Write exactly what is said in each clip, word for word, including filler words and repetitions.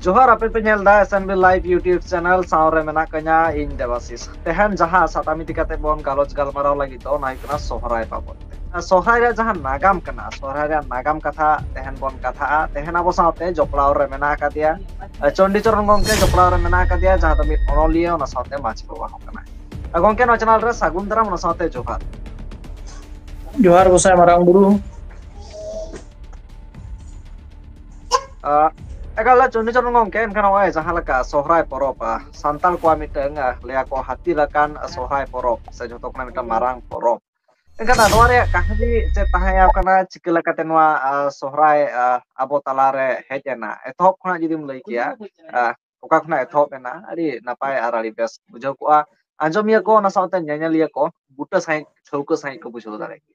ᱡᱚᱦᱟᱨ, ᱟᱯᱮ ᱯᱮ ᱧᱮᱞ ᱫᱟ S N B Live YouTube channel, ᱥᱟᱶ ᱨᱮ ᱢᱮᱱᱟᱜ ᱠᱟᱹᱧᱟ ᱤᱧ ᱫᱮᱵᱟᱥᱤᱥ᱾ ᱛᱮᱦᱮᱧ ᱡᱟᱦᱟᱸ ᱥᱟᱛᱟᱢ ᱤᱫᱤ ᱠᱟᱛᱮ ᱵᱚᱱ ᱜᱟᱞᱚᱪ ᱜᱟᱞᱢᱟᱨᱟᱣ ᱞᱟᱹᱜᱤᱫ ᱫᱚ, ᱚᱱᱟ ᱦᱩᱭᱩᱜ ᱠᱟᱱᱟ ᱥᱚᱦᱨᱟᱭ ᱵᱟᱵᱚᱫ ᱛᱮ᱾ ᱟᱨ ᱥᱚᱦᱨᱟᱭ ᱨᱮᱭᱟᱜ ᱡᱟᱦᱟᱸ ᱱᱟᱜᱟᱢ ᱠᱟᱱᱟ, ᱥᱚᱦᱨᱟᱭ ᱨᱮᱭᱟᱜ ᱱᱟᱜᱟᱢ ᱠᱟᱛᱷᱟ ᱛᱮᱦᱮᱧ ᱵᱚᱱ ᱠᱟᱛᱷᱟᱜᱼᱟ᱾ ᱛᱮᱦᱮᱧ ᱟᱵᱚ ᱥᱟᱶᱛᱮ ᱡᱚᱯᱲᱟᱣ ᱨᱮ ᱢᱮᱱᱟᱜ ᱟᱠᱟᱫᱮᱭᱟ, ᱟᱨ ᱪᱚᱱᱰᱤᱪᱚᱨᱚᱱ ᱜᱚᱢᱠᱮ ᱡᱚᱯᱲᱟᱣ ᱨᱮ ᱢᱮᱱᱟᱜ ᱟᱠᱟᱫᱮᱭᱟ, ᱡᱟᱦᱟᱸ ᱫᱚ ᱢᱤᱫ ᱚᱱᱚᱞᱤᱭᱟᱹ, ᱚᱱᱟ ᱥᱟᱶᱛᱮ ᱢᱟᱹᱡᱷᱤ ᱵᱟᱵᱟ ᱦᱚᱸ ᱠᱟᱱᱟᱭ᱾ ᱟᱨ ᱜᱚᱢᱠᱮ, ᱱᱚᱣᱟ channel ᱨᱮ ᱥᱟᱹᱜᱩᱱ ᱫᱟᱨᱟᱢ, ᱚᱱᱟ ᱥᱟᱶᱛᱮ ᱡᱚᱦᱟᱨ᱾ ᱡᱚᱦᱟᱨ ᱜᱚᱸᱥᱟᱭ ᱢᱟᱨᱟᱝ ᱵᱩᱨᱩ᱾ ᱟᱸ, ᱮᱠᱟᱞ, ᱪᱚᱱᱰᱤᱪᱚᱨᱚᱱ ᱜᱚᱢᱠᱮ, ᱮᱱᱠᱷᱟᱱ ᱱᱚᱜᱼᱚᱭ ᱡᱟᱦᱟᱸ ᱞᱮᱠᱟ ᱥᱚᱦᱨᱟᱭ ᱯᱚᱨᱚᱵᱽ, ᱟᱸ, ᱥᱟᱱᱛᱟᱲ ᱠᱚᱣᱟᱜ ᱢᱤᱫᱴᱟᱝ, ᱟᱸ, ᱞᱟᱹᱭᱟᱠᱚ ᱦᱟᱹᱛᱤ ᱞᱮᱠᱟᱱ ᱥᱚᱦᱨᱟᱭ ᱯᱚᱨᱚᱵᱽ, ᱥᱮ ᱡᱷᱚᱛᱚ ᱠᱷᱚᱱᱟᱜ ᱢᱤᱫᱴᱟᱝ ᱢᱟᱨᱟᱝ ᱯᱚᱨᱚᱵᱽ᱾ ᱮᱱᱠᱷᱟᱱ ᱱᱚᱣᱟ ᱨᱮᱭᱟᱜ ᱠᱟᱹᱦᱱᱤ ᱪᱮᱫ ᱛᱟᱦᱮᱸ ᱠᱟᱱᱟ, ᱪᱤᱠᱟᱹ ᱞᱮᱠᱟᱛᱮ ᱱᱚᱣᱟ, ᱟᱸ, ᱥᱚᱦᱨᱟᱭ, ᱟᱸ, ᱟᱵᱚ ᱛᱟᱞᱟᱨᱮ ᱦᱮᱡ ᱮᱱᱟ? ᱮᱛᱚᱦᱚᱵ ᱠᱷᱚᱱᱟᱜ ᱡᱩᱫᱤᱢ ᱞᱟᱹᱭ ᱠᱮᱭᱟ, ᱟᱸ, ᱚᱠᱟ ᱠᱷᱚᱱᱟᱜ ᱮᱛᱚᱦᱚᱵ ᱮᱱᱟ, ᱟᱹᱰᱤ ᱱᱟᱯᱟᱭ ᱟᱨ ᱟᱹᱰᱤ ᱵᱮᱥ ᱵᱩᱡᱷᱟᱹᱣ ᱠᱚᱜᱼᱟ᱾ ᱟᱸᱡᱚᱢᱤᱭᱟᱹ ᱠᱚ, ᱚᱱᱟ ᱥᱟᱶᱛᱮ ᱧᱮᱧᱮᱞᱤᱭᱟᱹ ᱠᱚ ᱵᱩᱴᱟᱹ ᱥᱟᱺᱦᱤᱡ, ᱴᱷᱟᱹᱣᱠᱟᱹ ᱥᱟᱺᱦᱤᱡ ᱠᱚ ᱵᱩᱡᱷᱟᱹᱣ ᱫᱟᱲᱮᱭᱟᱜᱼᱟ᱾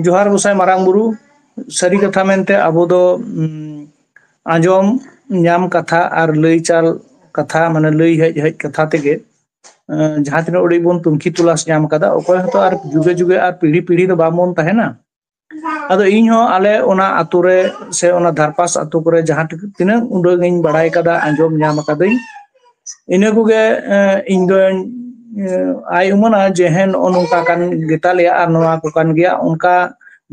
ᱡᱚᱦᱟᱨ ᱜᱚᱸᱥᱟᱭ ᱢᱟᱨᱟᱝ ᱵᱩᱨᱩ᱾ ᱥᱟᱹᱨᱤ ᱠᱟᱛᱷᱟ ᱢᱮᱱᱛᱮ ᱟᱵᱚ ᱫᱚ, ᱩᱢ, ᱟᱸᱡᱚᱢ ᱧᱟᱢ ᱠᱟᱛᱷᱟ ᱟᱨ ᱞᱟᱹᱭ ᱪᱟᱞ ᱠᱟᱛᱷᱟ, ᱢᱟᱱᱮ ᱞᱟᱹᱭ ᱦᱮᱡ ᱦᱮᱡ ᱠᱟᱛᱷᱟ ᱛᱮᱜᱮ, ᱮᱸ, ᱡᱟᱦᱟᱸ ᱛᱤᱱᱟᱹᱜ ᱩᱰᱤᱡ ᱵᱚᱱ ᱛᱩᱱᱠᱷᱤ ᱛᱚᱞᱟᱥ ᱧᱟᱢ ᱠᱟᱫᱟ, ᱚᱠᱚᱭ ᱦᱚᱸᱛᱚ ᱟᱨ ᱡᱩᱜᱮ ᱡᱩᱜᱮ ᱟᱨ ᱯᱤᱲᱦᱤ ᱯᱤᱲᱦᱤ ᱫᱚ ᱵᱟᱵᱚᱱ ᱛᱟᱦᱮᱱᱟ᱾ ᱟᱫᱚ ᱤᱧ ᱦᱚᱸ ᱟᱞᱮ ᱚᱱᱟ ᱟᱛᱳ ᱨᱮ ᱥᱮ ᱚᱱᱟ ᱫᱷᱟᱨᱯᱟᱥ ᱟᱛᱳ ᱠᱚᱨᱮ ᱡᱟᱦᱟᱸ ᱴᱩᱠᱩ ᱛᱤᱱᱟᱹᱜ ᱩᱰᱟᱹᱝ ᱤᱧ ᱵᱟᱲᱟᱭ ᱠᱟᱫᱟ, ᱟᱸᱡᱚᱢ ᱧᱟᱢ ᱟᱠᱟᱫᱟᱹᱧ, ᱤᱱᱟᱹ ᱠᱚᱜᱮ, ᱮᱸ, ᱤᱧ ᱫᱚᱧ, ᱮᱸ, ᱟᱭ ᱩᱢᱟᱹᱱᱟ ᱡᱮ ᱦᱮᱸ, ᱱᱚᱜᱼᱚ ᱱᱚᱝᱠᱟ ᱠᱟᱱ ᱜᱮᱛᱟ ᱞᱮᱭᱟ ᱟᱨ ᱱᱚᱣᱟ ᱠᱚ ᱠᱟᱱ ᱜᱮᱭᱟ, ᱚᱱᱠᱟ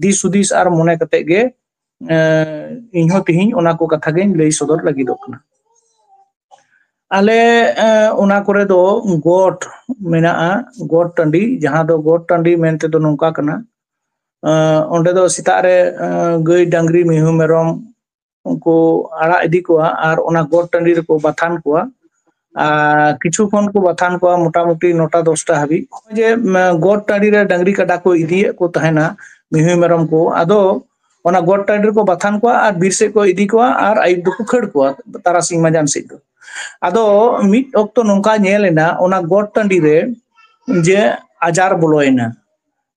ᱫᱤᱥ ᱦᱩᱫᱤᱥ ᱟᱨ ᱢᱚᱱᱮ ᱠᱟᱛᱮ ᱜᱮ, ᱮᱸ, ᱤᱧ ᱦᱚᱸ ᱛᱤᱦᱤᱧ ᱚᱱᱟ ᱠᱚ ᱠᱟᱛᱷᱟ ᱜᱤᱧ ᱞᱟᱹᱭ ᱥᱚᱫᱚᱨ ᱞᱟᱹᱜᱤᱫᱚᱜ ᱠᱟᱱᱟ᱾ ᱟᱞᱮ, ᱮᱸ, ᱚᱱᱟ ᱠᱚᱨᱮ ᱫᱚ ᱜᱚᱴ ᱢᱮᱱᱟᱜᱼᱟ, ᱜᱚᱴ ᱴᱟᱺᱰᱤ, ᱡᱟᱦᱟᱸ ᱫᱚ ᱜᱚᱴ ᱴᱟᱺᱰᱤ ᱢᱮᱱᱛᱮ ᱫᱚ ᱱᱚᱝᱠᱟ ᱠᱟᱱᱟ, ᱮᱸ, ᱚᱸᱰᱮ ᱫᱚ ᱥᱮᱛᱟᱜ ᱨᱮ, ᱮᱸ, ᱜᱟᱹᱭ, ᱰᱟᱝᱨᱤ, ᱢᱤᱦᱩ, ᱢᱮᱨᱚᱢ ᱩᱱᱠᱩ ᱟᱲᱟᱜ ᱤᱫᱤ ᱠᱚᱣᱟ ᱟᱨ ᱚᱱᱟ ᱜᱚᱴ ᱴᱟᱺᱰᱤ ᱨᱮᱠᱚ ᱵᱟᱛᱷᱟᱱ ᱠᱚᱣᱟ᱾ ᱟᱨ ᱠᱤᱪᱷᱩ ᱠᱷᱚᱱ ᱠᱚ ᱵᱟᱛᱷᱟᱱ ᱠᱚᱣᱟ ᱢᱚᱴᱟᱢᱩᱴᱤ ᱱᱚᱴᱟ ᱫᱚᱥᱴᱟ ᱦᱟᱹᱵᱤᱡ᱾ ᱱᱚᱜᱼᱚᱭ ᱡᱮ, ᱩᱢ, ᱜᱚᱴ ᱴᱟᱺᱰᱤ ᱨᱮ ᱰᱟᱝᱨᱤ ᱠᱟᱰᱟ ᱠᱚ ᱤᱫᱤᱭᱮᱫ ᱠᱚ ᱛᱟᱦᱮᱱᱟ, ᱢᱤᱦᱩ ᱢᱮᱨᱚᱢ ᱠᱚ, ᱟᱫᱚ ᱚᱱᱟ ᱜᱚᱴ ᱴᱟᱺᱰᱤ ᱨᱮᱠᱚ ᱵᱟᱛᱷᱟᱱ ᱠᱚᱣᱟ ᱟᱨ ᱵᱤᱨ ᱥᱮᱫ ᱠᱚ ᱤᱫᱤ ᱠᱚᱣᱟ ᱟᱨ ᱟᱹᱭᱩᱵ ᱫᱚᱠᱚ ᱠᱷᱟᱹᱲ ᱠᱚᱣᱟ, ᱛᱟᱨᱟᱥᱤᱧ ᱢᱟᱡᱟᱱ ᱥᱮᱫ ᱫᱚ᱾ ᱟᱫᱚ ᱢᱤᱫ ᱚᱠᱛᱚ ᱱᱚᱝᱠᱟ ᱧᱮᱞ ᱮᱱᱟ, ᱚᱱᱟ ᱜᱚᱴ ᱴᱟᱺᱰᱤ ᱨᱮ ᱡᱮ ᱟᱡᱟᱨ ᱵᱚᱞᱚᱭᱮᱱᱟ,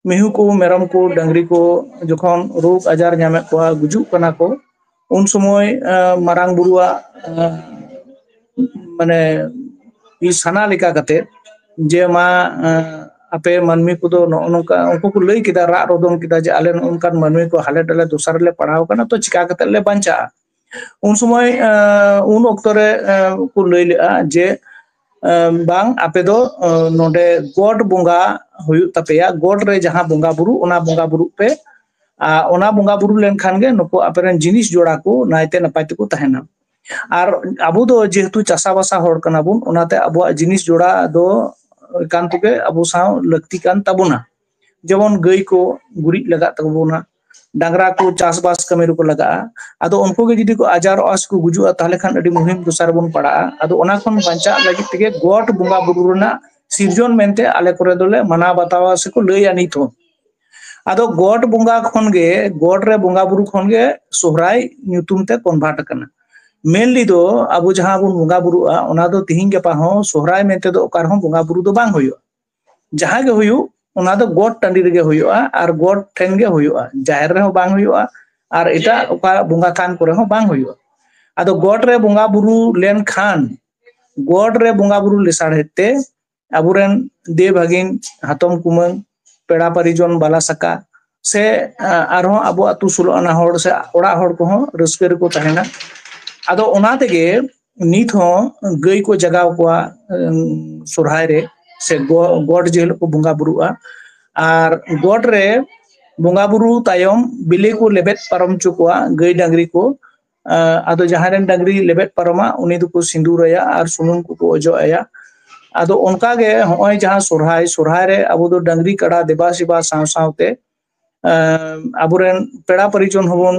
ᱢᱤᱦᱩ ᱠᱚ, ᱢᱮᱨᱚᱢ ᱠᱚ, ᱰᱟᱹᱝᱨᱤ ᱠᱚ ᱡᱚᱠᱷᱚᱱ ᱨᱳᱜᱽ ᱟᱡᱟᱨ ᱧᱟᱢᱮᱫ ᱠᱚᱣᱟ, ᱜᱩᱡᱩᱜ ᱠᱟᱱᱟ ᱠᱚ, ᱩᱱ ᱥᱚᱢᱚᱭ, ᱟᱸ, ᱢᱟᱨᱟᱝ ᱵᱩᱨᱩᱣᱟᱜ, ᱟᱸ, ᱢᱟᱱᱮ, ᱥᱟᱱᱟ ᱞᱮᱠᱟ ᱠᱟᱛᱮ ᱡᱮ, ᱢᱟ, ᱟᱸ, ᱟᱯᱮ ᱢᱟᱹᱱᱢᱤ ᱠᱚᱫᱚ ᱱᱚᱜᱼᱚ ᱱᱚᱝᱠᱟ, ᱩᱱᱠᱩ ᱠᱚ ᱞᱟᱹᱭ ᱠᱮᱫᱟ, ᱨᱟᱜ ᱨᱚᱫᱚᱱ ᱠᱮᱫᱟ ᱡᱮ, ᱟᱞᱮ ᱱᱚᱜᱼᱚ ᱱᱚᱝᱠᱟᱱ ᱢᱟᱹᱱᱢᱤ ᱠᱚ ᱦᱟᱞᱮ ᱰᱟᱞᱮ ᱫᱚᱥᱟ ᱨᱮᱞᱮ ᱯᱟᱲᱟᱣ ᱠᱟᱱᱟ, ᱛᱚ ᱪᱤᱠᱟ ᱠᱟᱛᱮ ᱞᱮ ᱵᱟᱧᱪᱟᱜᱼᱟ? ᱩᱱ ᱥᱚᱢᱚᱭ ᱩᱱ ᱚᱠᱛᱚ ᱨᱮ ᱠᱚ ᱞᱟᱹᱭ ᱞᱮᱫᱼᱟ ᱡᱮ ᱵᱟᱝ, ᱟᱯᱮ ᱫᱚ ᱱᱚᱰᱮ ᱜᱚᱴ ᱵᱚᱸᱜᱟ ᱦᱩᱭᱩᱜ ᱛᱟᱯᱮᱭᱟ, ᱜᱚᱴ ᱨᱮ ᱡᱟᱦᱟᱸ ᱵᱚᱸᱜᱟ ᱵᱩᱨᱩ, ᱚᱱᱟ ᱵᱚᱸᱜᱟ ᱵᱩᱨᱩᱜ ᱯᱮ᱾ ᱟᱨ ᱚᱱᱟ ᱵᱚᱸᱜᱟ ᱵᱩᱨᱩ ᱞᱮᱱᱠᱷᱟᱱ ᱜᱮ ᱱᱩᱠᱩ ᱟᱯᱮᱨᱮᱱ ᱡᱤᱱᱤᱥ ᱡᱚᱲᱟ ᱠᱚ ᱱᱟᱭᱛᱮ ᱱᱟᱯᱟᱭ ᱛᱮᱠᱚ ᱛᱟᱦᱮᱱᱟ᱾ ᱟᱨ ᱟᱵᱚ ᱫᱚ ᱡᱮᱦᱮᱛᱩ ᱪᱟᱥᱟᱵᱟᱥᱟ ᱦᱚᱲ ᱠᱟᱱᱟ ᱵᱚᱱ, ᱚᱱᱟᱛᱮ ᱟᱵᱚᱣᱟᱜ ᱡᱤᱱᱤᱥ ᱡᱚᱲᱟ ᱫᱚ ᱮᱠᱟᱱᱛ ᱜᱮ ᱟᱵᱚ ᱥᱟᱶ ᱞᱟᱹᱠᱛᱤ ᱠᱟᱱ ᱛᱟᱵᱚᱱᱟ᱾ ᱡᱮᱢᱚᱱ ᱜᱟᱹᱭ ᱠᱚ ᱜᱩᱨᱤᱡ ᱞᱟᱜᱟᱜ ᱛᱟᱵᱚᱱᱟ, ᱰᱟᱝᱨᱟ ᱠᱚ ᱪᱟᱥᱵᱟᱥ ᱠᱟᱹᱢᱤ ᱨᱮᱠᱚ ᱞᱟᱜᱟᱜᱼᱟ᱾ ᱟᱫᱚ ᱩᱱᱠᱩ ᱜᱮ ᱡᱩᱫᱤ ᱠᱚ ᱟᱡᱟᱨᱚᱜᱼᱟ ᱥᱮᱠᱚ ᱜᱩᱡᱩᱜᱼᱟ, ᱛᱟᱦᱚᱞᱮ ᱠᱷᱟᱱ ᱟᱹᱰᱤ ᱢᱩᱦᱤᱢ ᱫᱚᱥᱟ ᱨᱮᱵᱚᱱ ᱯᱟᱲᱟᱜᱼᱟ᱾ ᱟᱫᱚ ᱚᱱᱟ ᱠᱷᱚᱱ ᱵᱟᱧᱪᱟᱜ ᱞᱟᱹᱜᱤᱫ ᱛᱮᱜᱮ ᱜᱚᱴ ᱵᱚᱸᱜᱟ ᱵᱩᱨᱩ ᱨᱮᱱᱟᱜ ᱥᱤᱨᱡᱚᱱ ᱢᱮᱱᱛᱮ ᱟᱞᱮ ᱠᱚᱨᱮ ᱫᱚᱞᱮ ᱢᱟᱱᱟᱣ ᱵᱟᱛᱟᱣᱟ ᱥᱮᱠᱚ ᱞᱟᱹᱭᱟ ᱱᱤᱛ ᱦᱚᱸ᱾ ᱟᱫᱚ ᱜᱚᱴ ᱵᱚᱸᱜᱟ ᱠᱷᱚᱱ ᱜᱮ, ᱜᱚᱴ ᱨᱮ ᱵᱚᱸᱜᱟ ᱵᱩᱨᱩ ᱠᱷᱚᱱ ᱜᱮ ᱥᱚᱦᱨᱟᱭ ᱧᱩᱛᱩᱢ ᱛᱮ ᱠᱚᱱᱵᱷᱟᱨᱴ ᱟᱠᱟᱱᱟ᱾ ᱢᱮᱱᱞᱤ ᱫᱚ ᱟᱵᱚ ᱡᱟᱦᱟᱸ ᱵᱚᱱ ᱵᱚᱸᱜᱟ ᱵᱩᱨᱩᱜᱼᱟ, ᱚᱱᱟ ᱫᱚ ᱛᱤᱦᱤᱧ ᱜᱟᱯᱟ ᱦᱚᱸ ᱥᱚᱦᱨᱟᱭ ᱢᱮᱱᱛᱮ ᱫᱚ ᱚᱠᱟ ᱨᱮᱦᱚᱸ ᱵᱚᱸᱜᱟ ᱵᱩᱨᱩ ᱫᱚ ᱵᱟᱝ ᱦᱩᱭᱩᱜᱼᱟ᱾ ᱡᱟᱦᱟᱸ ᱜᱮ ᱦᱩᱭᱩᱜ, ᱚᱱᱟ ᱫᱚ ᱜᱚᱴ ᱴᱟᱺᱰᱤ ᱨᱮᱜᱮ ᱦᱩᱭᱩᱜᱼᱟ ᱟᱨ ᱜᱚᱴ ᱴᱷᱮᱱ ᱜᱮ ᱦᱩᱭᱩᱜᱼᱟ᱾ ᱡᱟᱦᱮᱨ ᱨᱮᱦᱚᱸ ᱵᱟᱝ ᱦᱩᱭᱩᱜᱼᱟ ᱟᱨ ᱮᱴᱟᱜ ᱚᱠᱟ ᱵᱚᱸᱜᱟ ᱛᱷᱟᱱ ᱠᱚᱨᱮ ᱦᱚᱸ ᱵᱟᱝ ᱦᱩᱭᱩᱜᱼᱟ᱾ ᱟᱫᱚ ᱜᱚᱴ ᱨᱮ ᱵᱚᱸᱜᱟ ᱵᱩᱨᱩ ᱞᱮᱱᱠᱷᱟᱱ, ᱜᱚᱴ ᱨᱮ ᱵᱚᱸᱜᱟ ᱵᱩᱨᱩ ᱞᱮᱥᱟᱲᱦᱮᱫ ᱛᱮ ᱟᱵᱚᱨᱮᱱ ᱫᱮ ᱵᱷᱟᱹᱜᱤᱱ, ᱦᱟᱛᱚᱢ ᱠᱩᱢᱟᱹᱝ, ᱯᱮᱲᱟ ᱯᱟᱨᱤᱡᱚᱱ, ᱵᱟᱞᱟ ᱥᱟᱠᱟ, ᱥᱮ ᱟᱨᱦᱚᱸ ᱟᱵᱚ ᱟᱹᱛᱩ ᱥᱳᱞᱳ ᱟᱱᱟ ᱦᱚᱲ ᱥᱮ ᱚᱲᱟᱜ ᱦᱚᱲ ᱠᱚᱦᱚᱸ ᱨᱟᱹᱥᱠᱟᱹ ᱨᱮᱠᱚ ᱛᱟᱦᱮᱱᱟ᱾ ᱟᱫᱚ ᱚᱱᱟ ᱛᱮᱜᱮ ᱱᱤᱛ ᱦᱚᱸ ᱜᱟᱹᱭ ᱠᱚ ᱡᱟᱜᱟᱣ ᱠᱚᱣᱟ ᱥᱚᱨᱦᱟᱭ ᱨᱮ, ᱥᱮ ᱜᱚᱰ ᱡᱮ ᱦᱤᱞᱳᱜ ᱠᱚ ᱵᱚᱸᱜᱟ ᱵᱩᱨᱩᱜᱼᱟ᱾ ᱟᱨ ᱜᱚᱰ ᱨᱮ ᱵᱚᱸᱜᱟ ᱵᱩᱨᱩ ᱛᱟᱭᱚᱢ ᱵᱤᱞᱤ ᱠᱚ ᱞᱮᱵᱮᱫ ᱯᱟᱨᱚᱢ ᱦᱚᱪᱚ ᱠᱚᱣᱟ ᱜᱟᱹᱭ ᱰᱟᱝᱨᱤ ᱠᱚ᱾ ᱟᱫᱚ ᱡᱟᱦᱟᱸᱭ ᱨᱮᱱ ᱰᱟᱝᱨᱤ ᱞᱮᱵᱮᱫ ᱯᱟᱨᱚᱢᱟ, ᱩᱱᱤ ᱫᱚᱠᱚ ᱥᱤᱸᱫᱩᱨ ᱟᱭᱟ ᱟᱨ ᱥᱩᱱᱩᱢ ᱠᱚᱠᱚ ᱚᱡᱚᱜ ᱟᱭᱟ᱾ ᱟᱫᱚ ᱚᱱᱠᱟ ᱜᱮ ᱦᱚᱸᱜᱼᱚᱭ ᱡᱟᱦᱟᱸ ᱥᱚᱨᱦᱟᱭ, ᱥᱚᱨᱦᱟᱭ ᱨᱮ ᱟᱵᱚ ᱫᱚ ᱰᱟᱝᱨᱤ ᱠᱟᱰᱟ ᱫᱮᱵᱟ ᱥᱮᱵᱟ ᱥᱟᱶ ᱥᱟᱶᱛᱮ ᱟᱵᱚᱨᱮᱱ ᱯᱮᱲᱟ ᱯᱟᱨᱤᱡᱚᱱ ᱦᱚᱸᱵᱚᱱ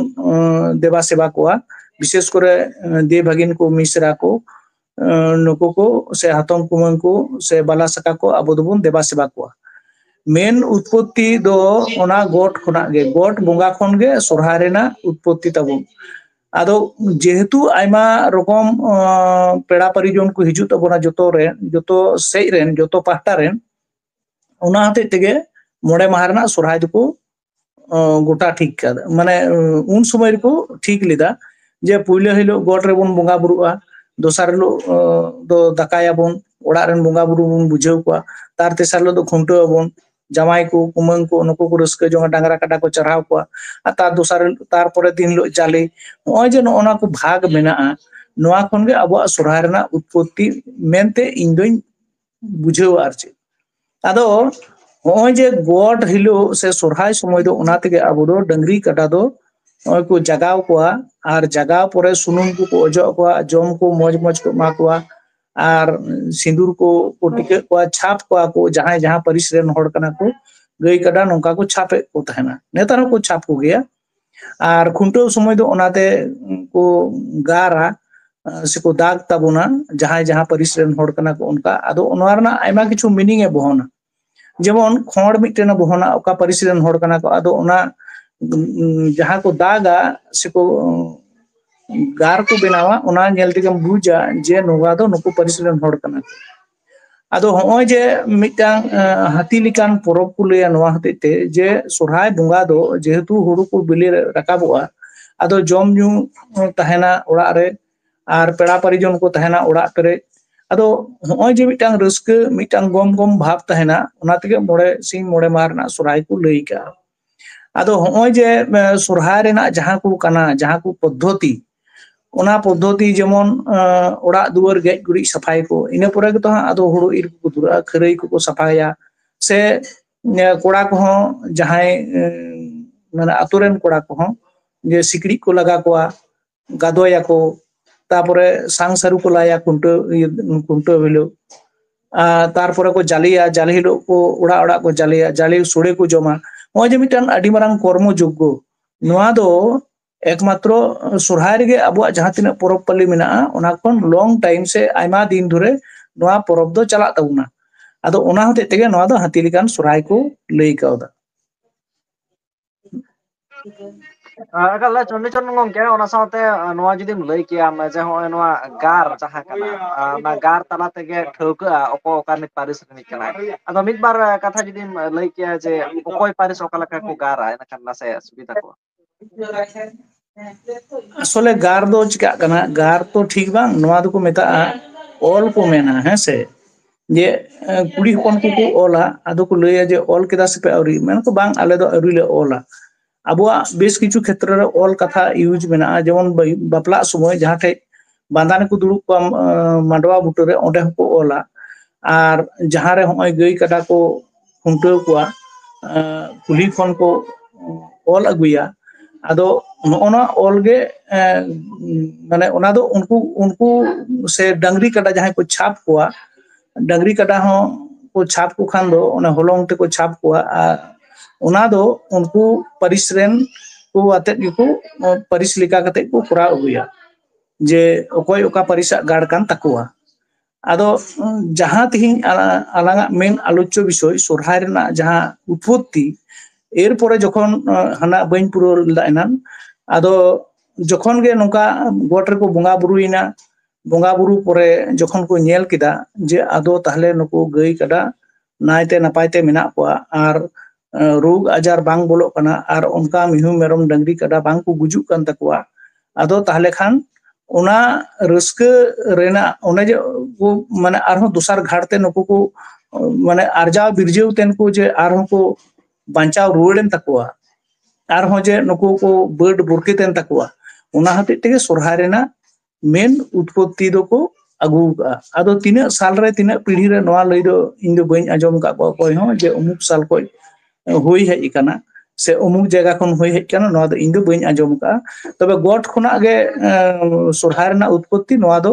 ᱫᱮᱵᱟ ᱥᱮᱵᱟ ᱠᱚᱣᱟ᱾ ᱵᱤᱥᱮᱥ ᱠᱚᱨᱮ ᱫᱮ ᱵᱷᱟᱜᱤᱱ ᱠᱚ, ᱢᱤᱥᱨᱟ ᱠᱚ, ᱱᱩᱠᱩ ᱠᱚ ᱥᱮ ᱦᱟᱛᱚᱢ ᱠᱩᱢᱟᱹᱝ ᱠᱚ ᱥᱮ ᱵᱟᱞᱟ ᱥᱟᱠᱟ ᱠᱚ ᱟᱵᱚ ᱫᱚᱵᱚᱱ ᱫᱮᱵᱟ ᱥᱮᱵᱟ ᱠᱚᱣᱟ᱾ ᱢᱮᱱ ᱩᱛᱯᱚᱛᱛᱤ ᱫᱚ ᱚᱱᱟ ᱜᱚᱴ ᱠᱷᱚᱱᱟᱜ ᱜᱮ, ᱜᱚᱴ ᱵᱚᱸᱜᱟ ᱠᱷᱚᱱ ᱜᱮ ᱥᱚᱨᱦᱟᱭ ᱨᱮᱱᱟᱜ ᱩᱛᱯᱚᱛᱛᱤ ᱛᱟᱵᱚᱱ᱾ ᱟᱫᱚ ᱡᱮᱦᱮᱛᱩ ᱟᱭᱢᱟ ᱨᱚᱠᱚᱢ ᱯᱮᱲᱟ ᱯᱟᱨᱤᱡᱚᱱ ᱠᱚ ᱦᱤᱡᱩᱜ ᱛᱟᱵᱚᱱᱟ, ᱡᱚᱛᱚ ᱨᱮ, ᱡᱚᱛᱚ ᱥᱮᱡ ᱨᱮᱱ, ᱡᱚᱛᱚ ᱯᱟᱦᱴᱟ ᱨᱮᱱ, ᱚᱱᱟ ᱦᱚᱛᱮᱡ ᱛᱮᱜᱮ ᱢᱚᱬᱮ ᱢᱟᱦᱟ ᱨᱮᱱᱟᱜ ᱥᱚᱨᱦᱟᱭ ᱫᱚᱠᱚ ᱜᱚᱴᱟ ᱴᱷᱤᱠ ᱠᱟᱫᱟ, ᱢᱟᱱᱮ ᱩᱱ ᱥᱚᱢᱚᱭ ᱨᱮᱠᱚ ᱴᱷᱤᱠ ᱞᱮᱫᱟ ᱡᱮ ᱯᱩᱭᱞᱟᱹ ᱦᱤᱞᱳᱜ ᱜᱚᱴ ᱨᱮᱵᱚᱱ ᱵᱚᱸᱜᱟ ᱵᱩᱨᱩᱜᱼᱟ, ᱫᱚᱥᱟᱨ ᱦᱤᱞᱳᱜ ᱫᱚ ᱫᱟᱠᱟᱭᱟᱵᱚᱱ, ᱚᱲᱟᱜ ᱨᱮᱱ ᱵᱚᱸᱜᱟ ᱵᱩᱨᱩ ᱵᱚᱱ ᱵᱩᱡᱷᱟᱹᱣ ᱠᱚᱣᱟ, ᱛᱟᱨ ᱛᱮᱥᱟᱨ ᱦᱤᱞᱳᱜ ᱫᱚ ᱠᱷᱩᱱᱴᱟᱹᱣ ᱟᱵᱚᱱ, ᱡᱟᱶᱟᱭ ᱠᱚ, ᱠᱩᱢᱟᱹᱝ ᱠᱚ, ᱱᱩᱠᱩ ᱠᱚ ᱨᱟᱹᱥᱠᱟᱹ ᱡᱚᱝᱟ, ᱰᱟᱝᱨᱟ ᱠᱟᱰᱟ ᱠᱚ ᱪᱟᱨᱦᱟᱣ ᱠᱚᱣᱟ᱾ ᱟᱨ ᱛᱟᱨ ᱫᱚᱥᱟᱨ, ᱛᱟᱨᱯᱚᱨᱮ ᱫᱤᱱ ᱦᱤᱞᱳᱜ ᱡᱟᱞᱮ᱾ ᱱᱚᱜᱼᱚᱭ ᱡᱮ ᱱᱚᱜᱼᱚ ᱱᱚᱣᱟ ᱠᱚ ᱵᱷᱟᱜᱽ ᱢᱮᱱᱟᱜᱼᱟ, ᱱᱚᱣᱟ ᱠᱷᱚᱱ ᱜᱮ ᱟᱵᱚᱣᱟᱜ ᱥᱚᱨᱦᱟᱭ ᱨᱮᱱᱟᱜ ᱩᱛᱯᱚᱛᱛᱤ ᱢᱮᱱᱛᱮ ᱤᱧ ᱫᱚᱧ ᱵᱩᱡᱷᱟᱹᱣᱟ᱾ ᱟᱨ ᱪᱮᱫ ᱟᱫᱚ ᱱᱚᱜᱼᱚᱭ ᱡᱮ ᱜᱚᱴ ᱦᱤᱞᱳᱜ ᱥᱮ ᱥᱚᱨᱦᱟᱭ ᱥᱚᱢᱚᱭ ᱫᱚ ᱚᱱᱟ ᱛᱮᱜᱮ ᱟᱵᱚ ᱫᱚ ᱰᱟᱹᱝᱨᱤ ᱠᱟᱰᱟ ᱫᱚ ᱱᱚᱜᱼᱚᱭ ᱠᱚ ᱡᱟᱜᱟᱣ ᱠᱚᱣᱟ, ᱟᱨ ᱡᱟᱜᱟᱣ ᱯᱚᱨᱮ ᱥᱩᱱᱩᱢ ᱠᱚᱠᱚ ᱚᱡᱚᱜ ᱟᱠᱚᱣᱟ, ᱡᱚᱢ ᱠᱚ ᱢᱚᱡᱽ ᱢᱚᱡᱽ ᱠᱚ ᱮᱢᱟ ᱠᱚᱣᱟ, ᱟᱨ ᱥᱤᱸᱫᱩᱨ ᱠᱚ ᱠᱚ ᱴᱤᱠᱟᱹᱜ ᱠᱚᱣᱟ, ᱪᱷᱟᱯ ᱠᱚᱣᱟ ᱠᱚ, ᱡᱟᱦᱟᱸᱭ ᱡᱟᱦᱟᱸ ᱯᱟᱹᱨᱤᱥ ᱨᱮᱱ ᱦᱚᱲ ᱠᱟᱱᱟ ᱠᱚ, ᱜᱟᱹᱭ ᱠᱟᱰᱟ ᱱᱚᱝᱠᱟ ᱠᱚ ᱪᱷᱟᱯᱮᱫ ᱠᱚ ᱛᱟᱦᱮᱱᱟ᱾ ᱱᱮᱛᱟᱨ ᱦᱚᱸᱠᱚ ᱪᱷᱟᱯ ᱠᱚᱜᱮᱭᱟ᱾ ᱟᱨ ᱠᱷᱩᱱᱴᱟᱹᱣ ᱥᱚᱢᱚᱭ ᱫᱚ ᱚᱱᱟᱛᱮ ᱠᱚ ᱜᱟᱨᱟ, ᱥᱮᱠᱚ ᱫᱟᱜᱽ ᱛᱟᱵᱚᱱᱟ, ᱡᱟᱦᱟᱸᱭ ᱡᱟᱦᱟᱸ ᱯᱟᱹᱨᱤᱥ ᱨᱮᱱ ᱦᱚᱲ ᱠᱟᱱᱟ ᱠᱚ ᱚᱱᱠᱟ᱾ ᱟᱫᱚ ᱱᱚᱣᱟ ᱨᱮᱱᱟᱜ ᱟᱭᱢᱟ ᱠᱤᱪᱷᱩ meaning ᱮ ᱵᱚᱦᱚᱱᱟ᱾ ᱡᱮᱢᱚᱱ ᱠᱷᱚᱲ ᱢᱤᱫᱴᱮᱱ ᱮ ᱵᱚᱦᱚᱱᱟ, ᱚᱠᱟ ᱯᱟᱹᱨᱤᱥ ᱨᱮᱱ ᱦᱚᱲ ᱠᱟᱱᱟ ᱠᱚ, ᱟᱫᱚ ᱚᱱᱟ, ᱩᱸ, ᱡᱟᱦᱟᱸ ᱠᱚ ᱫᱟᱜᱟ ᱥᱮᱠᱚ, ᱩᱸ, ᱜᱟᱨ ᱠᱚ ᱵᱮᱱᱟᱣᱟ, ᱚᱱᱟ ᱧᱮᱞ ᱛᱮᱜᱮᱢ ᱵᱩᱡᱟ ᱡᱮ ᱱᱚᱣᱟ ᱫᱚ ᱱᱩᱠᱩ ᱯᱟᱹᱨᱤᱥ ᱨᱮᱱ ᱦᱚᱲ ᱠᱟᱱᱟ ᱠᱚ᱾ ᱟᱫᱚ ᱦᱚᱸᱜᱼᱚᱭ ᱡᱮ ᱢᱤᱫᱴᱟᱝ, ᱮᱸ, ᱦᱟᱹᱛᱤ ᱞᱮᱠᱟᱱ ᱯᱚᱨᱚᱵᱽ ᱠᱚ ᱞᱟᱹᱭᱟ ᱱᱚᱣᱟ ᱦᱚᱛᱮᱡ ᱛᱮ, ᱡᱮ ᱥᱚᱨᱦᱟᱭ ᱵᱚᱸᱜᱟ ᱫᱚ ᱡᱮᱦᱮᱛᱩ ᱦᱩᱲᱩ ᱠᱚ ᱵᱤᱞᱤ ᱨᱟᱠᱟᱵᱚᱜᱼᱟ, ᱟᱫᱚ ᱡᱚᱢ ᱧᱩ ᱛᱟᱦᱮᱱᱟ ᱚᱲᱟᱜ ᱨᱮ, ᱟᱨ ᱯᱮᱲᱟ ᱯᱟᱹᱨᱤᱡᱚᱱ ᱠᱚ ᱛᱟᱦᱮᱱᱟ ᱚᱲᱟᱜ ᱯᱮᱨᱮᱡ᱾ ᱟᱫᱚ ᱦᱚᱸᱜᱼᱚᱭ ᱡᱮ ᱢᱤᱫᱴᱟᱝ ᱨᱟᱹᱥᱠᱟᱹ, ᱢᱤᱫᱴᱟᱝ ᱜᱚᱢ ᱜᱚᱢ ᱵᱷᱟᱵᱽ ᱛᱟᱦᱮᱱᱟ, ᱚᱱᱟ ᱛᱮᱜᱮ ᱢᱚᱬᱮ ᱥᱤᱧ ᱢᱚᱬᱮ ᱢᱟᱦᱟ ᱨᱮᱱᱟᱜ ᱥᱚᱨᱦᱟᱭ ᱠᱚ ᱞᱟᱹᱭ ᱠᱟᱜᱼᱟ᱾ ᱟᱫᱚ ᱦᱚᱸᱜᱼᱚᱭ ᱡᱮ, ᱮ, ᱥᱚᱨᱦᱟᱭ ᱨᱮᱱᱟᱜ ᱡᱟᱦᱟᱸ ᱠᱚ ᱠᱟᱱᱟ, ᱡᱟᱦᱟᱸ ᱠᱚ ᱯᱚᱫᱽᱫᱷᱚᱛᱤ, ᱚᱱᱟ ᱯᱚᱫᱽᱫᱷᱚᱛᱤ ᱡᱮᱢᱚᱱ, ᱮ, ᱚᱲᱟᱜ ᱫᱩᱣᱟᱹᱨ ᱜᱮᱡ ᱜᱩᱨᱤᱡ ᱥᱟᱯᱷᱟᱭᱟᱠᱚ, ᱤᱱᱟᱹ ᱯᱚᱨᱮ ᱜᱮᱛᱚ ᱦᱟᱸᱜ ᱟᱫᱚ ᱦᱩᱲᱩ ᱤᱨ ᱠᱚᱠᱚ ᱫᱷᱩᱨᱟᱹᱜᱼᱟ, ᱠᱷᱟᱹᱨᱟᱹᱭ ᱠᱚᱠᱚ ᱥᱟᱯᱷᱟᱭᱟ, ᱥᱮ, ᱮ, ᱠᱚᱲᱟ ᱠᱚᱦᱚᱸ ᱡᱟᱦᱟᱸᱭ, ᱮ, ᱢᱟᱱᱮ ᱟᱛᱳ ᱨᱮᱱ ᱠᱚᱲᱟ ᱠᱚᱦᱚᱸ ᱡᱮ ᱥᱤᱠᱲᱤᱡ ᱠᱚ ᱞᱟᱜᱟ ᱠᱚᱣᱟ, ᱜᱟᱫᱚᱭᱟᱠᱚ, ᱛᱟᱯᱚᱨᱮ ᱥᱟᱝ ᱥᱟᱹᱨᱩ ᱠᱚ ᱞᱟᱭᱟ ᱠᱷᱩᱱᱴᱟᱹᱣ, ᱤᱭᱟᱹ, ᱠᱷᱩᱱᱴᱟᱹᱣ ᱦᱤᱞᱳᱜ᱾ ᱟᱨ ᱛᱟᱨᱯᱚᱨᱮ ᱠᱚ ᱡᱟᱞᱮᱭᱟ, ᱡᱟᱞᱮ ᱦᱤᱞᱳᱜ ᱠᱚ ᱚᱲᱟᱜ ᱚᱲᱟᱜ ᱠᱚ ᱡᱟᱞᱮᱭᱟ, ᱡᱟᱞᱮ ᱥᱳᱲᱮ ᱠᱚ ᱡᱚᱢᱟ᱾ ᱱᱚᱜᱼᱚᱭ ᱡᱮ ᱢᱤᱫᱴᱟᱝ ᱟᱹᱰᱤ ᱢᱟᱨᱟᱝ ᱠᱚᱨᱢᱚ ᱡᱳᱜᱽᱜᱚ, ᱱᱚᱣᱟ ᱫᱚ ᱮᱠᱢᱟᱛᱨᱚ ᱥᱚᱨᱦᱟᱭ ᱨᱮᱜᱮ ᱟᱵᱚᱣᱟᱜ ᱡᱟᱦᱟᱸ ᱛᱤᱱᱟᱹᱜ ᱯᱚᱨᱚᱵᱽ ᱯᱟᱹᱞᱤ ᱢᱮᱱᱟᱜᱼᱟ, ᱚᱱᱟ ᱠᱷᱚᱱ long time ᱥᱮ ᱟᱭᱢᱟ ᱫᱤᱱ ᱫᱷᱚᱨᱮ ᱱᱚᱣᱟ ᱯᱚᱨᱚᱵᱽ ᱫᱚ ᱪᱟᱞᱟᱜ ᱛᱟᱵᱚᱱᱟ᱾ ᱟᱫᱚ ᱚᱱᱟ ᱦᱚᱛᱮᱡ ᱛᱮᱜᱮ ᱱᱚᱣᱟ ᱫᱚ ᱦᱟᱹᱛᱤ ᱞᱮᱠᱟᱱ ᱥᱚᱨᱦᱟᱭ ᱠᱚ ᱞᱟᱹᱭ ᱠᱟᱣᱫᱟ᱾ ᱮᱠᱟᱞ ᱪᱚᱱᱰᱤᱪᱚᱨᱚᱱ ᱜᱚᱝᱠᱮ, ᱚᱱᱟ ᱥᱟᱶᱛᱮ ᱱᱚᱣᱟ ᱡᱩᱫᱤᱢ ᱞᱟᱹᱭ ᱠᱮᱭᱟ ᱡᱮ ᱱᱚᱜᱼᱚᱭ ᱱᱚᱣᱟ ᱜᱟᱨ ᱡᱟᱦᱟᱸ ᱠᱟᱱᱟ, ᱚᱱᱟ ᱜᱟᱨ ᱛᱟᱞᱟ ᱛᱮᱜᱮ ᱴᱷᱟᱹᱣᱠᱟᱹᱜᱼᱟ ᱚᱠᱚᱭ ᱚᱠᱟ ᱨᱤᱱᱤᱡ ᱯᱟᱹᱨᱤᱥ ᱨᱤᱱᱤᱡ ᱠᱟᱱᱟᱭ᱾ ᱟᱫᱚ ᱢᱤᱫ ᱵᱟᱨ ᱠᱟᱛᱷᱟ ᱡᱩᱫᱤᱢ ᱞᱟᱹᱭ ᱠᱮᱭᱟ ᱡᱮ ᱚᱠᱚᱭ ᱯᱟᱹᱨᱤᱥ ᱚᱠᱟ ᱞᱮᱠᱟ ᱠᱚ ᱜᱟᱨᱟ, ᱮᱱᱠᱷᱟᱱ ᱱᱟᱥᱮ ᱥᱩᱵᱤᱫᱷᱟ ᱠᱚᱜᱼᱟ᱾ ᱟᱥᱚᱞᱮ ᱜᱟᱨ ᱫᱚ ᱪᱤᱠᱟᱜ ᱠᱟᱱᱟ, ᱜᱟᱨ ᱛᱚ ᱴᱷᱤᱠ ᱵᱟᱝ, ᱱᱚᱣᱟ ᱫᱚᱠᱚ ᱢᱮᱛᱟᱜᱼᱟ ᱚᱞ ᱠᱚ ᱢᱮᱱᱟ, ᱦᱮᱸ ᱥᱮ᱾ ᱡᱮ ᱠᱩᱲᱤ ᱦᱚᱯᱚᱱ ᱠᱚᱠᱚ ᱚᱞᱟ, ᱟᱫᱚ ᱠᱚ ᱞᱟᱹᱭᱟ ᱡᱮ ᱚᱞ ᱠᱮᱫᱟ ᱥᱮᱯᱮ ᱟᱹᱣᱨᱤ? ᱢᱮᱱᱟᱠᱚ ᱵᱟᱝ, ᱟᱞᱮ ᱫᱚ ᱟᱹᱣᱨᱤ ᱞᱮ ᱚᱞᱟ᱾ ᱟᱵᱚᱣᱟᱜ ᱵᱮᱥ ᱠᱤᱪᱷᱩ ᱠᱷᱮᱛᱨᱮ ᱨᱮ ᱚᱞ ᱠᱟᱛᱷᱟ ᱤᱭᱩᱡᱽ ᱢᱮᱱᱟᱜᱼᱟ, ᱡᱮᱢᱚᱱ ᱵᱟᱯᱞᱟᱜ ᱥᱚᱢᱚᱭ ᱡᱟᱦᱟᱸ ᱴᱷᱮᱡ ᱵᱟᱸᱫᱟᱱᱤ ᱠᱚ ᱫᱩᱲᱩᱵ ᱠᱚᱣᱟ ᱢᱟᱰᱣᱟ ᱵᱩᱴᱟᱹᱨᱮ, ᱚᱸᱰᱮ ᱦᱚᱸᱠᱚ ᱚᱞᱟ᱾ ᱟᱨ ᱡᱟᱦᱟᱸ ᱨᱮ ᱦᱚᱸᱜᱼᱚᱭ ᱜᱟᱹᱭ ᱠᱟᱰᱟ ᱠᱚ ᱠᱷᱩᱱᱴᱟᱹᱣ ᱠᱚᱣᱟ, ᱠᱩᱞᱦᱤ ᱠᱷᱚᱱ ᱠᱚ ᱚᱞ ᱟᱹᱜᱩᱭᱟ᱾ ᱟᱫᱚ ᱱᱚᱜᱼᱚ ᱱᱚᱣᱟ ᱚᱞ ᱜᱮ, ᱢᱟᱱᱮ ᱚᱱᱟ ᱫᱚ ᱩᱱᱠᱩ ᱩᱱᱠᱩ ᱥᱮ ᱰᱟᱝᱨᱤ ᱠᱟᱰᱟ ᱡᱟᱦᱟᱸᱭ ᱠᱚ ᱪᱷᱟᱯ ᱠᱚᱣᱟ, ᱰᱟᱝᱨᱤ ᱠᱟᱰᱟ ᱦᱚᱸ ᱠᱚ ᱪᱷᱟᱯ ᱠᱚ ᱠᱷᱟᱱ ᱫᱚ ᱚᱱᱟ ᱦᱚᱞᱚᱝ ᱛᱮᱠᱚ ᱪᱷᱟᱯ ᱠᱚᱣᱟ᱾ ᱟᱨ ᱚᱱᱟ ᱫᱚ ᱩᱱᱠᱩ ᱯᱟᱹᱨᱤᱥ ᱨᱮᱱ ᱠᱚ ᱟᱛᱮᱫ ᱜᱮᱠᱚ, ᱯᱟᱹᱨᱤᱥ ᱞᱮᱠᱟ ᱠᱟᱛᱮᱫ ᱠᱚ ᱠᱚᱨᱟᱣ ᱟᱹᱜᱩᱭᱟ, ᱡᱮ ᱚᱠᱚᱭ ᱚᱠᱟ ᱯᱟᱹᱨᱤᱥᱟᱜ ᱜᱟᱲ ᱠᱟᱱ ᱛᱟᱠᱚᱣᱟ᱾ ᱟᱫᱚ ᱡᱟᱦᱟᱸ ᱛᱮᱦᱮᱧ ᱟᱞᱟᱝᱟᱜ ᱢᱮᱱ ᱟᱞᱳᱪᱚ ᱵᱤᱥᱚᱭ ᱥᱚᱨᱦᱟᱭ ᱨᱮᱱᱟᱜ ᱡᱟᱦᱟᱸ ᱩᱛᱯᱚᱛᱛᱤ, ᱮᱨᱯᱚᱨᱮ ᱡᱚᱠᱷᱚᱱ ᱦᱟᱱᱟ ᱵᱟᱹᱧ ᱯᱩᱨᱟᱹᱣ ᱞᱮᱫᱟ ᱮᱱᱟᱱ, ᱟᱫᱚ ᱡᱚᱠᱷᱚᱱ ᱜᱮ ᱱᱚᱝᱠᱟ ᱜᱚᱴ ᱨᱮᱠᱚ ᱵᱚᱸᱜᱟ ᱵᱩᱨᱩᱭᱮᱱᱟ, ᱵᱚᱸᱜᱟ ᱵᱩᱨᱩ ᱯᱚᱨᱮ ᱡᱚᱠᱷᱚᱱ ᱠᱚ ᱧᱮᱞ ᱠᱮᱫᱟ ᱡᱮ ᱟᱫᱚ ᱛᱟᱦᱞᱮ ᱱᱩᱠᱩ ᱜᱟᱹᱭ ᱠᱟᱰᱟ ᱱᱟᱭᱛᱮ ᱱᱟᱯᱟᱭ ᱛᱮ ᱢᱮᱱᱟᱜ ᱠᱚᱣᱟ ᱟᱨ ᱨᱳᱜᱽ ᱟᱡᱟᱨ ᱵᱟᱝ ᱵᱚᱞᱚᱜ ᱠᱟᱱᱟ ᱟᱨ ᱚᱱᱠᱟ ᱢᱤᱦᱩ ᱢᱮᱨᱚᱢ ᱰᱟᱝᱨᱤ ᱠᱟᱰᱟ ᱵᱟᱝ ᱠᱚ ᱜᱩᱡᱩᱜ ᱠᱟᱱ ᱛᱟᱠᱚᱣᱟ, ᱟᱫᱚ ᱛᱟᱦᱞᱮ ᱠᱷᱟᱱ ᱚᱱᱟ ᱨᱟᱹᱥᱠᱟᱹ ᱨᱮᱱᱟᱜ ᱚᱱᱮ ᱡᱮ ᱠᱚ ᱢᱟᱱᱮ ᱟᱨᱦᱚᱸ ᱫᱚᱥᱟᱨ ᱜᱷᱟᱴ ᱛᱮ ᱱᱩᱠᱩ ᱠᱚ ᱢᱟᱱᱮ ᱟᱨᱡᱟᱣ ᱵᱤᱨᱡᱟᱹᱣ ᱛᱮᱱ ᱠᱚ ᱡᱮ ᱟᱨᱦᱚᱸ ᱠᱚ ᱵᱟᱧᱪᱟᱣ ᱨᱩᱣᱟᱹᱲᱮᱱ ᱛᱟᱠᱚᱣᱟ, ᱟᱨᱦᱚᱸ ᱡᱮ ᱱᱩᱠᱩ ᱠᱚ ᱵᱟᱹᱰ ᱵᱩᱨᱠᱮᱛᱮᱱ ᱛᱟᱠᱚᱣᱟ, ᱚᱱᱟ ᱦᱚᱛᱮᱡ ᱛᱮᱜᱮ ᱥᱚᱨᱦᱟᱭ ᱨᱮᱱᱟᱜ ᱢᱮᱱ ᱩᱛᱯᱚᱛᱛᱤ ᱫᱚᱠᱚ ᱟᱹᱜᱩ ᱟᱠᱟᱫᱼᱟ᱾ ᱟᱫᱚ ᱛᱤᱱᱟᱹᱜ ᱥᱟᱞ ᱨᱮ ᱛᱤᱱᱟᱹᱜ ᱯᱤᱲᱦᱤ ᱨᱮ ᱱᱚᱣᱟ ᱞᱟᱹᱭ ᱫᱚ ᱤᱧ ᱫᱚ ᱵᱟᱹᱧ ᱟᱸᱡᱚᱢ ᱟᱠᱟᱫ ᱠᱚᱣᱟ ᱚᱠᱚᱭ ᱦᱚᱸ ᱡᱮ ᱚᱢᱩᱠ ᱥᱟᱞ ᱠᱷᱚᱱ ᱦᱩᱭ ᱦᱮᱡ ᱟᱠᱟᱱᱟ ᱥᱮ ᱚᱢᱩᱠ ᱡᱟᱭᱜᱟ ᱠᱷᱚᱱ ᱦᱩᱭ ᱦᱮᱡ ᱟᱠᱟᱱᱟ, ᱱᱚᱣᱟ ᱫᱚ ᱤᱧ ᱫᱚ ᱵᱟᱹᱧ ᱟᱸᱡᱚᱢ ᱟᱠᱟᱫᱼᱟ᱾ ᱛᱚᱵᱮ ᱜᱚᱴ ᱠᱷᱚᱱᱟᱜ ᱜᱮ ᱥᱚᱨᱦᱟᱭ ᱨᱮᱱᱟᱜ ᱩᱛᱯᱚᱛᱛᱤ ᱱᱚᱣᱟ ᱫᱚ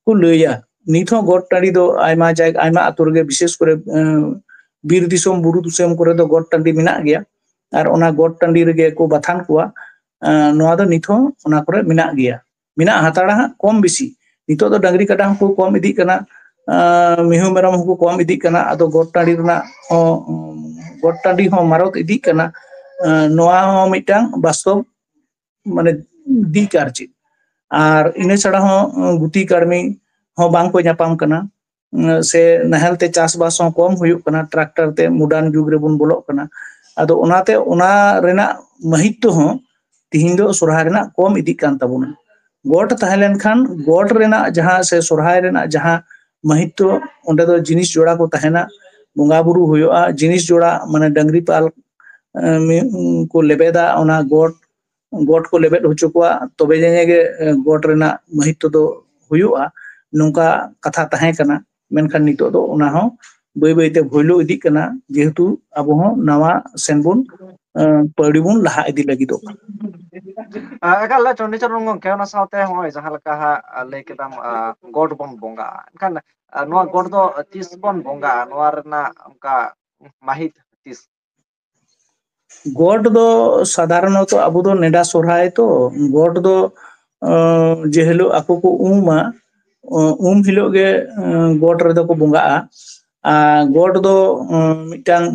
ᱠᱚ ᱞᱟᱹᱭᱟ᱾ ᱱᱤᱛ ᱦᱚᱸ ᱜᱚᱴ ᱴᱟᱺᱰᱤ ᱫᱚ ᱟᱭᱢᱟ ᱡᱟᱭᱜᱟ, ᱟᱭᱢᱟ ᱟᱛᱳ ᱨᱮᱜᱮ, ᱵᱤᱥᱮᱥ ᱠᱚᱨᱮ ᱵᱤᱨ ᱫᱤᱥᱚᱢ, ᱵᱩᱨᱩ ᱫᱤᱥᱚᱢ ᱠᱚᱨᱮ ᱫᱚ ᱜᱚᱴ ᱴᱟᱺᱰᱤ ᱢᱮᱱᱟᱜ ᱜᱮᱭᱟ᱾ ᱟᱨ ᱚᱱᱟ ᱜᱚᱴ ᱴᱟᱺᱰᱤ ᱨᱮᱜᱮ ᱠᱚ ᱵᱟᱛᱷᱟᱱ ᱠᱚᱣᱟ᱾ ᱱᱚᱣᱟ ᱫᱚ ᱱᱤᱛ ᱦᱚᱸ ᱚᱱᱟ ᱠᱚᱨᱮ ᱢᱮᱱᱟᱜ ᱜᱮᱭᱟ, ᱢᱮᱱᱟᱜ ᱦᱟᱛᱟᱲᱟ ᱦᱟᱸᱜ ᱠᱚᱢ ᱵᱮᱥᱤ᱾ ᱱᱤᱛᱚᱜ ᱫᱚ ᱰᱟᱝᱨᱤ ᱠᱟᱰᱟ ᱦᱚᱸᱠᱚ ᱠᱚᱢ ᱤᱫᱤᱜ ᱠᱟᱱᱟ, ᱢᱤᱦᱩ ᱢᱮᱨᱚᱢ ᱦᱚᱸᱠᱚ ᱠᱚᱢ ᱤᱫᱤᱜ ᱠᱟᱱᱟ᱾ ᱟᱫᱚ ᱜᱚᱴ ᱴᱟᱺᱰᱤ ᱨᱮᱱᱟᱜ ᱦᱚᱸ, ᱜᱚᱴ ᱴᱟᱺᱰᱤ ᱦᱚᱸ ᱢᱟᱨᱚᱛ ᱤᱫᱤᱜ ᱠᱟᱱᱟ᱾ ᱱᱚᱣᱟ ᱦᱚᱸ ᱢᱤᱫᱴᱟᱝ ᱵᱟᱥᱛᱚᱵ ᱢᱟᱱᱮ ᱫᱤᱠ ᱟᱨ ᱪᱮᱫ᱾ ᱟᱨ ᱤᱱᱟᱹ ᱪᱷᱟᱲᱟ ᱦᱚᱸ ᱜᱩᱛᱤ ᱠᱟᱹᱲᱢᱤ ᱦᱚᱸ ᱵᱟᱝ ᱠᱚ ᱧᱟᱯᱟᱢ ᱠᱟᱱᱟ, ᱥᱮ ᱱᱟᱦᱮᱞ ᱛᱮ ᱪᱟᱥᱵᱟᱥ ᱦᱚᱸ ᱠᱚᱢ ᱦᱩᱭᱩᱜ ᱠᱟᱱᱟ, ᱴᱨᱟᱠᱴᱟᱨ ᱛᱮ ᱢᱚᱰᱟᱨᱱ ᱡᱩᱜᱽ ᱨᱮᱵᱚᱱ ᱵᱚᱞᱚᱜ ᱠᱟᱱᱟ᱾ ᱟᱫᱚ ᱚᱱᱟᱛᱮ ᱚᱱᱟ ᱨᱮᱱᱟᱜ ᱢᱟᱹᱦᱤᱛᱛᱚ ᱦᱚᱸ ᱛᱤᱦᱤᱧ ᱫᱚ ᱥᱚᱨᱦᱟᱭ ᱨᱮᱱᱟᱜ ᱠᱚᱢ ᱤᱫᱤᱜ ᱠᱟᱱ ᱛᱟᱵᱚᱱᱟ᱾ ᱜᱚᱴ ᱛᱟᱦᱮᱸ ᱞᱮᱱᱠᱷᱟᱱ ᱜᱚᱴ ᱨᱮᱱᱟᱜ ᱡᱟᱦᱟᱸ ᱥᱮ ᱥᱚᱨᱦᱟᱭ ᱨᱮᱱᱟᱜ ᱡᱟᱦᱟᱸ ᱢᱟᱹᱦᱤᱛ ᱫᱚ ᱚᱸᱰᱮ ᱫᱚ ᱡᱤᱱᱤᱥ ᱡᱚᱲᱟ ᱠᱚ ᱛᱟᱦᱮᱱᱟ, ᱵᱚᱸᱜᱟ ᱵᱩᱨᱩ ᱦᱩᱭᱩᱜᱼᱟ, ᱡᱤᱱᱤᱥ ᱡᱚᱲᱟ ᱢᱟᱱᱮ ᱰᱟᱝᱨᱤ ᱯᱟᱞ ᱮ, ᱢᱤ-, ᱠᱚ ᱞᱮᱵᱮᱫᱟ, ᱚᱱᱟ ᱜᱚᱴ, ᱜᱚᱴ ᱠᱚ ᱞᱮᱵᱮᱫ ᱦᱚᱪᱚ ᱠᱚᱣᱟ, ᱛᱚᱵᱮ ᱡᱟᱹᱱᱤᱡ ᱜᱮ ᱮ, ᱜᱚᱴ ᱨᱮᱱᱟᱜ ᱢᱟᱹᱦᱤᱛ ᱫᱚ ᱦᱩᱭᱩᱜᱼᱟ, ᱱᱚᱝᱠᱟ ᱠᱟᱛᱷᱟ ᱛᱟᱦᱮᱸ ᱠᱟᱱᱟ᱾ ᱢᱮᱱᱠᱷᱟᱱ ᱱᱤᱛᱚᱜ ᱫᱚ ᱚᱱᱟ ᱦᱚᱸ ᱵᱟᱹᱭ ᱵᱟᱹᱭ ᱛᱮ ᱵᱷᱩᱭᱞᱩ ᱤᱫᱤᱜ ᱠᱟᱱᱟ, ᱡᱮᱦᱮᱛᱩ ᱟᱵᱚ ᱦᱚᱸ ᱱᱟᱣᱟ ᱥᱮᱱ ᱵᱚᱱ ᱮ, ᱯᱟᱹᱣᱲᱤ ᱵᱚᱱ ᱞᱟᱦᱟ ᱤᱫᱤ ᱞᱟᱹᱜᱤᱫᱚᱜ ᱠᱟᱱᱟ᱾ ᱮᱠᱟᱞ ᱪᱚᱱᱰᱤᱪᱚᱨᱚᱱ ᱜᱚᱢᱠᱮ, ᱚᱱᱟ ᱥᱟᱶᱛᱮ ᱱᱚᱜᱼᱚᱭ ᱡᱟᱦᱟᱸ ᱞᱮᱠᱟ ᱦᱟᱸᱜ ᱞᱟᱹᱭ ᱠᱮᱫᱟᱢ, ᱟ, ᱜᱚᱴ ᱵᱚᱱ ᱵᱚᱸᱜᱟᱜᱼᱟ, ᱮᱱᱠᱷᱟᱱ ᱟ, ᱱᱚᱣᱟ ᱜᱚᱴ ᱫᱚ ᱛᱤᱥ ᱵᱚᱱ ᱵᱚᱸᱜᱟᱜᱼᱟ? ᱱᱚᱣᱟ ᱨᱮᱱᱟᱜ ᱚᱱᱠᱟ ᱢᱟᱹᱦᱤᱛ ᱛᱤᱥ? ᱜᱚᱴ ᱫᱚ ᱥᱟᱫᱷᱟᱨᱚᱱᱚᱛᱚ ᱟᱵᱚ ᱫᱚ ᱱᱮᱰᱟ ᱥᱚᱨᱦᱟᱭ ᱛᱚ, ᱜᱚᱴ ᱫᱚ ᱮ, ᱡᱮ ᱦᱤᱞᱳᱜ ᱟᱠᱚ ᱠᱚ ᱩᱢᱟ, ᱮ, ᱩᱢ ᱦᱤᱞᱳᱜ ᱜᱮ ᱮ, ᱜᱚᱴ ᱨᱮᱫᱚ ᱠᱚ ᱵᱚᱸᱜᱟᱜᱼᱟ᱾ ᱟᱨ ᱜᱚᱴ ᱫᱚ ᱮ, ᱢᱤᱫᱴᱟᱝ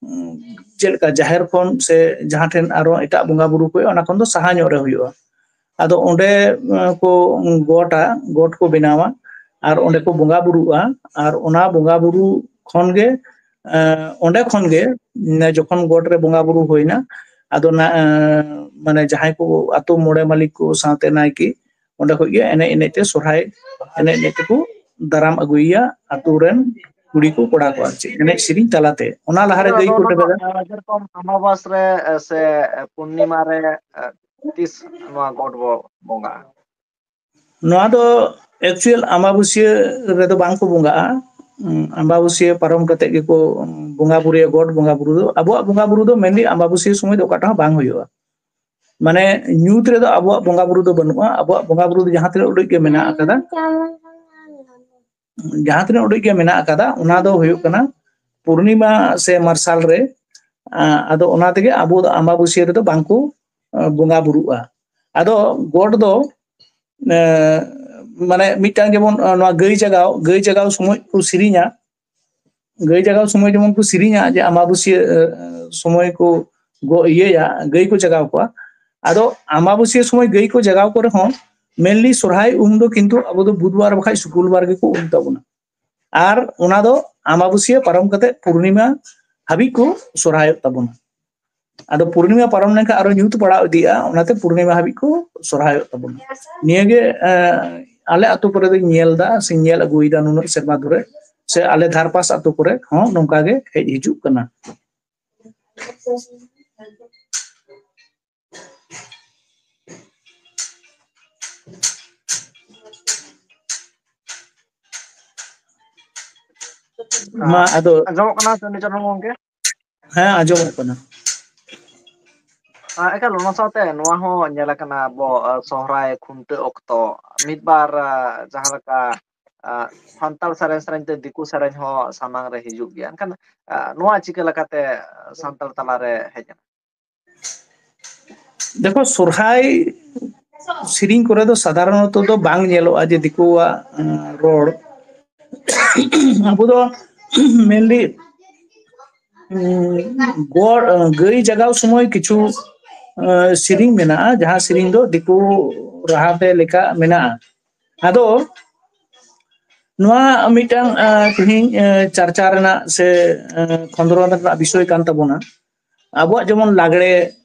ᱩᱸ, ᱪᱮᱫ ᱞᱮᱠᱟ ᱡᱟᱦᱮᱨ ᱠᱷᱚᱱ ᱥᱮ ᱡᱟᱦᱟᱸ ᱴᱷᱮᱱ ᱟᱨᱚ ᱮᱴᱟᱜ ᱵᱚᱸᱜᱟ ᱵᱩᱨᱩ ᱠᱚ ᱦᱩᱭᱩᱜᱼᱟ, ᱚᱱᱟ ᱠᱷᱚᱱ ᱫᱚ ᱥᱟᱦᱟ ᱧᱚᱜ ᱨᱮ ᱦᱩᱭᱩᱜᱼᱟ᱾ ᱟᱫᱚ ᱚᱸᱰᱮ ᱮ, ᱠᱚ ᱜᱚᱴᱟ, ᱜᱚᱴ ᱠᱚ ᱵᱮᱱᱟᱣᱟ ᱟᱨ ᱚᱸᱰᱮ ᱠᱚ ᱵᱚᱸᱜᱟ ᱵᱩᱨᱩᱜᱼᱟ᱾ ᱟᱨ ᱚᱱᱟ ᱵᱚᱸᱜᱟ ᱵᱩᱨᱩ ᱠᱷᱚᱱ ᱜᱮ ᱮ, ᱚᱸᱰᱮ ᱠᱷᱚᱱ ᱜᱮ ᱡᱚᱠᱷᱚᱱ ᱜᱚᱴ ᱨᱮ ᱵᱚᱸᱜᱟ ᱵᱩᱨᱩ ᱦᱩᱭᱱᱟ, ᱟᱫᱚ ᱱᱟ-, ᱮ, ᱢᱟᱱᱮ ᱡᱟᱦᱟᱸᱭ ᱠᱚ ᱟᱛᱳ ᱢᱚᱬᱮ ᱢᱟᱹᱞᱤᱠ ᱠᱚ ᱥᱟᱶᱛᱮ ᱱᱟᱭᱠᱮ ᱚᱸᱰᱮ ᱠᱷᱚᱱ ᱜᱮ ᱮᱱᱮᱡ ᱮᱱᱮᱡ ᱛᱮ ᱥᱚᱨᱦᱟᱭ ᱮᱱᱮᱡ ᱮᱱᱮᱡ ᱛᱮᱠᱚ ᱫᱟᱨᱟᱢ ᱟᱹᱜᱩᱭᱮᱭᱟ ᱟᱛᱳ ᱨᱮᱱ ᱠᱩᱲᱤ ᱠᱚ ᱠᱚᱲᱟ ᱠᱚ, ᱟᱨ ᱪᱮᱫ ᱮᱱᱮᱡ ᱥᱮᱨᱮᱧ ᱛᱟᱞᱟᱛᱮ᱾ ᱚᱱᱟ ᱞᱟᱦᱟᱨᱮ ᱜᱟᱹᱭ ᱠᱚ ᱞᱮᱵᱮᱫᱟ᱾ ᱡᱮᱨᱚᱠᱚᱢ ᱟᱢᱟᱵᱟᱥ ᱨᱮ ᱮ, ᱥᱮ ᱯᱩᱨᱱᱤᱢᱟ ᱨᱮ ᱮ, ᱛᱤᱥ ᱱᱚᱣᱟ ᱜᱚᱴ ᱵᱚ ᱵᱚᱸᱜᱟᱜᱼᱟ? ᱱᱚᱣᱟ ᱫᱚ ᱮᱠᱪᱩᱭᱮᱞ ᱟᱢᱟᱵᱟᱹᱥᱭᱟᱹ ᱨᱮᱫᱚ ᱵᱟᱝ ᱠᱚ ᱵᱚᱸᱜᱟᱜᱼᱟ᱾ ᱩᱸ, ᱟᱢᱵᱟᱵᱟᱹᱥᱭᱟᱹ ᱯᱟᱨᱚᱢ ᱠᱟᱛᱮ ᱜᱮᱠᱚ ᱵᱚᱸᱜᱟ ᱵᱩᱨᱩᱭᱟ᱾ ᱜᱚᱴ ᱵᱚᱸᱜᱟ ᱵᱩᱨᱩ ᱫᱚ, ᱟᱵᱚᱣᱟᱜ ᱵᱚᱸᱜᱟ ᱵᱩᱨᱩ ᱫᱚ mainly ᱟᱢᱵᱟᱵᱟᱹᱥᱭᱟᱹ ᱥᱚᱢᱚᱭ ᱫᱚ ᱚᱠᱟᱴᱟᱜ ᱦᱚᱸ ᱵᱟᱝ ᱦᱩᱭᱩᱜᱼᱟ᱾ ᱢᱟᱱᱮ ᱧᱩᱛ ᱨᱮᱫᱚ ᱟᱵᱚᱣᱟᱜ ᱵᱚᱸᱜᱟ ᱵᱩᱨᱩ ᱫᱚ ᱵᱟᱹᱱᱩᱜᱼᱟ᱾ ᱟᱵᱚᱣᱟᱜ ᱵᱚᱸᱜᱟ ᱵᱩᱨᱩ ᱫᱚ ᱡᱟᱦᱟᱸ ᱛᱤᱱᱟᱹᱜ ᱩᱰᱩᱡ ᱜᱮ ᱢᱮᱱᱟᱜ ᱟᱠᱟᱫᱟ, ᱡᱟᱦᱟᱸ ᱛᱤᱱᱟᱹᱜ ᱩᱰᱩᱡ ᱜᱮ ᱢᱮᱱᱟᱜ ᱟᱠᱟᱫᱟ, ᱚᱱᱟ ᱫᱚ ᱦᱩᱭᱩᱜ ᱠᱟᱱᱟ ᱯᱩᱨᱱᱤᱢᱟ ᱥᱮ ᱢᱟᱨᱥᱟᱞ ᱨᱮ, ᱟ, ᱟᱫᱚ ᱚᱱᱟ ᱛᱮᱜᱮ ᱟᱵᱚ ᱫᱚ ᱟᱢᱵᱟᱵᱟᱹᱥᱭᱟᱹ ᱨᱮᱫᱚ ᱵᱟᱝ ᱠᱚ, ᱟ, ᱵᱚᱸᱜᱟ ᱵᱩᱨᱩᱜᱼᱟ᱾ ᱟᱫᱚ ᱜᱚᱴ ᱫᱚ, ᱮ, ᱢᱟᱱᱮ ᱢᱤᱫᱴᱟᱝ ᱡᱮᱢᱚᱱ, ᱟ, ᱱᱚᱣᱟ ᱜᱟᱹᱭ ᱡᱟᱜᱟᱣ, ᱜᱟᱹᱭ ᱡᱟᱜᱟᱣ ᱥᱚᱢᱚᱭ ᱠᱚ ᱥᱮᱨᱮᱧᱟ, ᱜᱟᱹᱭ ᱡᱟᱜᱟᱣ ᱥᱚᱢᱚᱭ ᱡᱮᱢᱚᱱ ᱠᱚ ᱥᱮᱨᱮᱧᱟ ᱡᱮ ᱟᱢᱵᱟᱵᱟᱹᱥᱭᱟᱹ, ᱮ, ᱥᱚᱢᱚᱭ ᱠᱚ ᱜᱚ-, ᱤᱭᱟᱹᱭᱟ, ᱜᱟᱹᱭ ᱠᱚ ᱡᱟᱜᱟᱣ ᱠᱚᱣᱟ᱾ ᱟᱫᱚ ᱟᱢᱵᱟᱵᱟᱹᱥᱭᱟᱹ ᱥᱚᱢᱚᱭ ᱜᱟᱹᱭ ᱠᱚ ᱡᱟᱜᱟᱣ ᱠᱚ ᱨᱮᱦᱚᱸ mainly ᱥᱚᱨᱦᱟᱭ ᱩᱢ ᱫᱚ ᱠᱤᱱᱛᱩ ᱟᱵᱚ ᱫᱚ ᱵᱩᱫᱷᱵᱟᱨ ᱵᱟᱠᱷᱟᱡ ᱥᱩᱠᱩᱞᱵᱟᱨ ᱜᱮᱠᱚ ᱩᱢ ᱛᱟᱵᱚᱱᱟ᱾ ᱟᱨ ᱚᱱᱟ ᱫᱚ ᱟᱢᱵᱟᱵᱟᱹᱥᱭᱟᱹ ᱯᱟᱨᱚᱢ ᱠᱟᱛᱮ ᱯᱩᱨᱱᱤᱢᱟ ᱦᱟᱹᱵᱤᱡ ᱠᱚ ᱥᱚᱨᱦᱟᱭᱚᱜ ᱛᱟᱵᱚᱱᱟ᱾ ᱟᱫᱚ ᱯᱩᱨᱱᱤᱢᱟ ᱯᱟᱨᱚᱢ ᱞᱮᱱᱠᱷᱟᱱ ᱟᱨᱚ ᱧᱩᱛ ᱯᱟᱲᱟᱣ ᱤᱫᱤᱜᱼᱟ, ᱚᱱᱟᱛᱮ ᱯᱩᱨᱱᱤᱢᱟ ᱦᱟᱹᱵᱤᱡ ᱠᱚ ᱥᱚᱨᱦᱟᱭᱚᱜ ᱛᱟᱵᱚᱱᱟ᱾ ᱱᱤᱭᱟᱹᱜᱮ, ᱮ, ᱟᱞᱮ ᱟᱛᱳ ᱠᱚᱨᱮ ᱫᱚᱧ ᱧᱮᱞ ᱮᱫᱟ ᱥᱮᱧ ᱧᱮᱞ ᱟᱹᱜᱩᱭᱮᱫᱟ ᱱᱩᱱᱟᱹᱜ ᱥᱮᱨᱢᱟ ᱫᱷᱚᱨᱮ, ᱥᱮ ᱟᱞᱮ ᱫᱷᱟᱨᱯᱟᱥ ᱟᱛᱳ ᱠᱚᱨᱮ ᱦᱚᱸ ᱱᱚᱝᱠᱟ ᱜᱮ ᱦᱮᱡ ᱦᱤᱡᱩᱜ ᱠᱟᱱᱟ᱾ ᱢᱟ ᱟᱫᱚ ᱟᱸᱡᱚᱢᱚᱜ ᱠᱟᱱᱟ ᱪᱚᱱᱰᱤᱪᱚᱨᱚᱱ ᱜᱚᱝᱠᱮ? ᱦᱮᱸ, ᱟᱸᱡᱚᱢᱚᱜ ᱠᱟᱱᱟ᱾ ᱟᱨ ᱮᱠᱟᱞ ᱚᱱᱟ ᱥᱟᱶᱛᱮ ᱱᱚᱣᱟ ᱦᱚᱸ ᱧᱮᱞ ᱟᱠᱟᱱᱟ, ᱟᱵᱚ, ᱟ, ᱥᱚᱦᱨᱟᱭ ᱠᱷᱩᱱᱴᱟᱹᱣ ᱚᱠᱛᱚ ᱢᱤᱫ ᱵᱟᱨ, ᱟ, ᱡᱟᱦᱟᱸ ᱞᱮᱠᱟ, ᱟ, ᱥᱟᱱᱛᱟᱲ ᱥᱮᱨᱮᱧ ᱥᱮᱨᱮᱧ ᱛᱮ ᱫᱤᱠᱩ ᱥᱮᱨᱮᱧ ᱦᱚᱸ ᱥᱟᱢᱟᱝ ᱨᱮ ᱦᱤᱡᱩᱜ ᱜᱮᱭᱟ᱾ ᱮᱱᱠᱷᱟᱱ, ᱟ, ᱱᱚᱣᱟ ᱪᱤᱠᱟᱹ ᱞᱮᱠᱟᱛᱮ ᱥᱟᱱᱛᱟᱲ ᱛᱟᱞᱟᱨᱮ ᱦᱮᱡ ᱮᱱᱟ? ᱫᱮᱠᱷᱚ, ᱥᱚᱨᱦᱟᱭ ᱥᱮᱨᱮᱧ ᱠᱚᱨᱮ ᱫᱚ ᱥᱟᱫᱷᱟᱨᱚᱱᱚᱛᱚ ᱫᱚ ᱵᱟᱝ ᱧᱮᱞᱚᱜᱼᱟ ᱡᱮ ᱫᱤᱠᱩᱣᱟᱜ, ᱟᱸ, ᱨᱚᱲ᱾ ᱟᱵᱚ ᱫᱚ mainly, ᱩᱸ, ᱜᱚ-, ᱜᱟᱹᱭ ᱡᱟᱜᱟᱣ ᱥᱚᱢᱚᱭ ᱠᱤᱪᱷᱩ, ᱟᱸ, ᱥᱮᱨᱮᱧ ᱢᱮᱱᱟᱜᱼᱟ, ᱡᱟᱦᱟᱸ ᱥᱮᱨᱮᱧ ᱫᱚ ᱫᱤᱠᱩ ᱨᱟᱦᱟ ᱛᱮ ᱞᱮᱠᱟ ᱢᱮᱱᱟᱜᱼᱟ᱾ ᱟᱫᱚ ᱱᱚᱣᱟ ᱢᱤᱫᱴᱟᱝ, ᱟᱸ, ᱛᱮᱦᱮᱧ, ᱟᱸ, ᱪᱟᱨᱪᱟ ᱨᱮᱱᱟᱜ ᱥᱮ, ᱟᱸ, ᱠᱷᱚᱸᱫᱽᱨᱚᱸᱫᱽ ᱨᱮᱱᱟᱜ ᱵᱤᱥᱚᱭ ᱠᱟᱱ ᱛᱟᱵᱚᱱᱟ᱾ ᱟᱵᱚᱣᱟᱜ ᱡᱮᱢᱚᱱ ᱞᱟᱜᱽᱲᱮ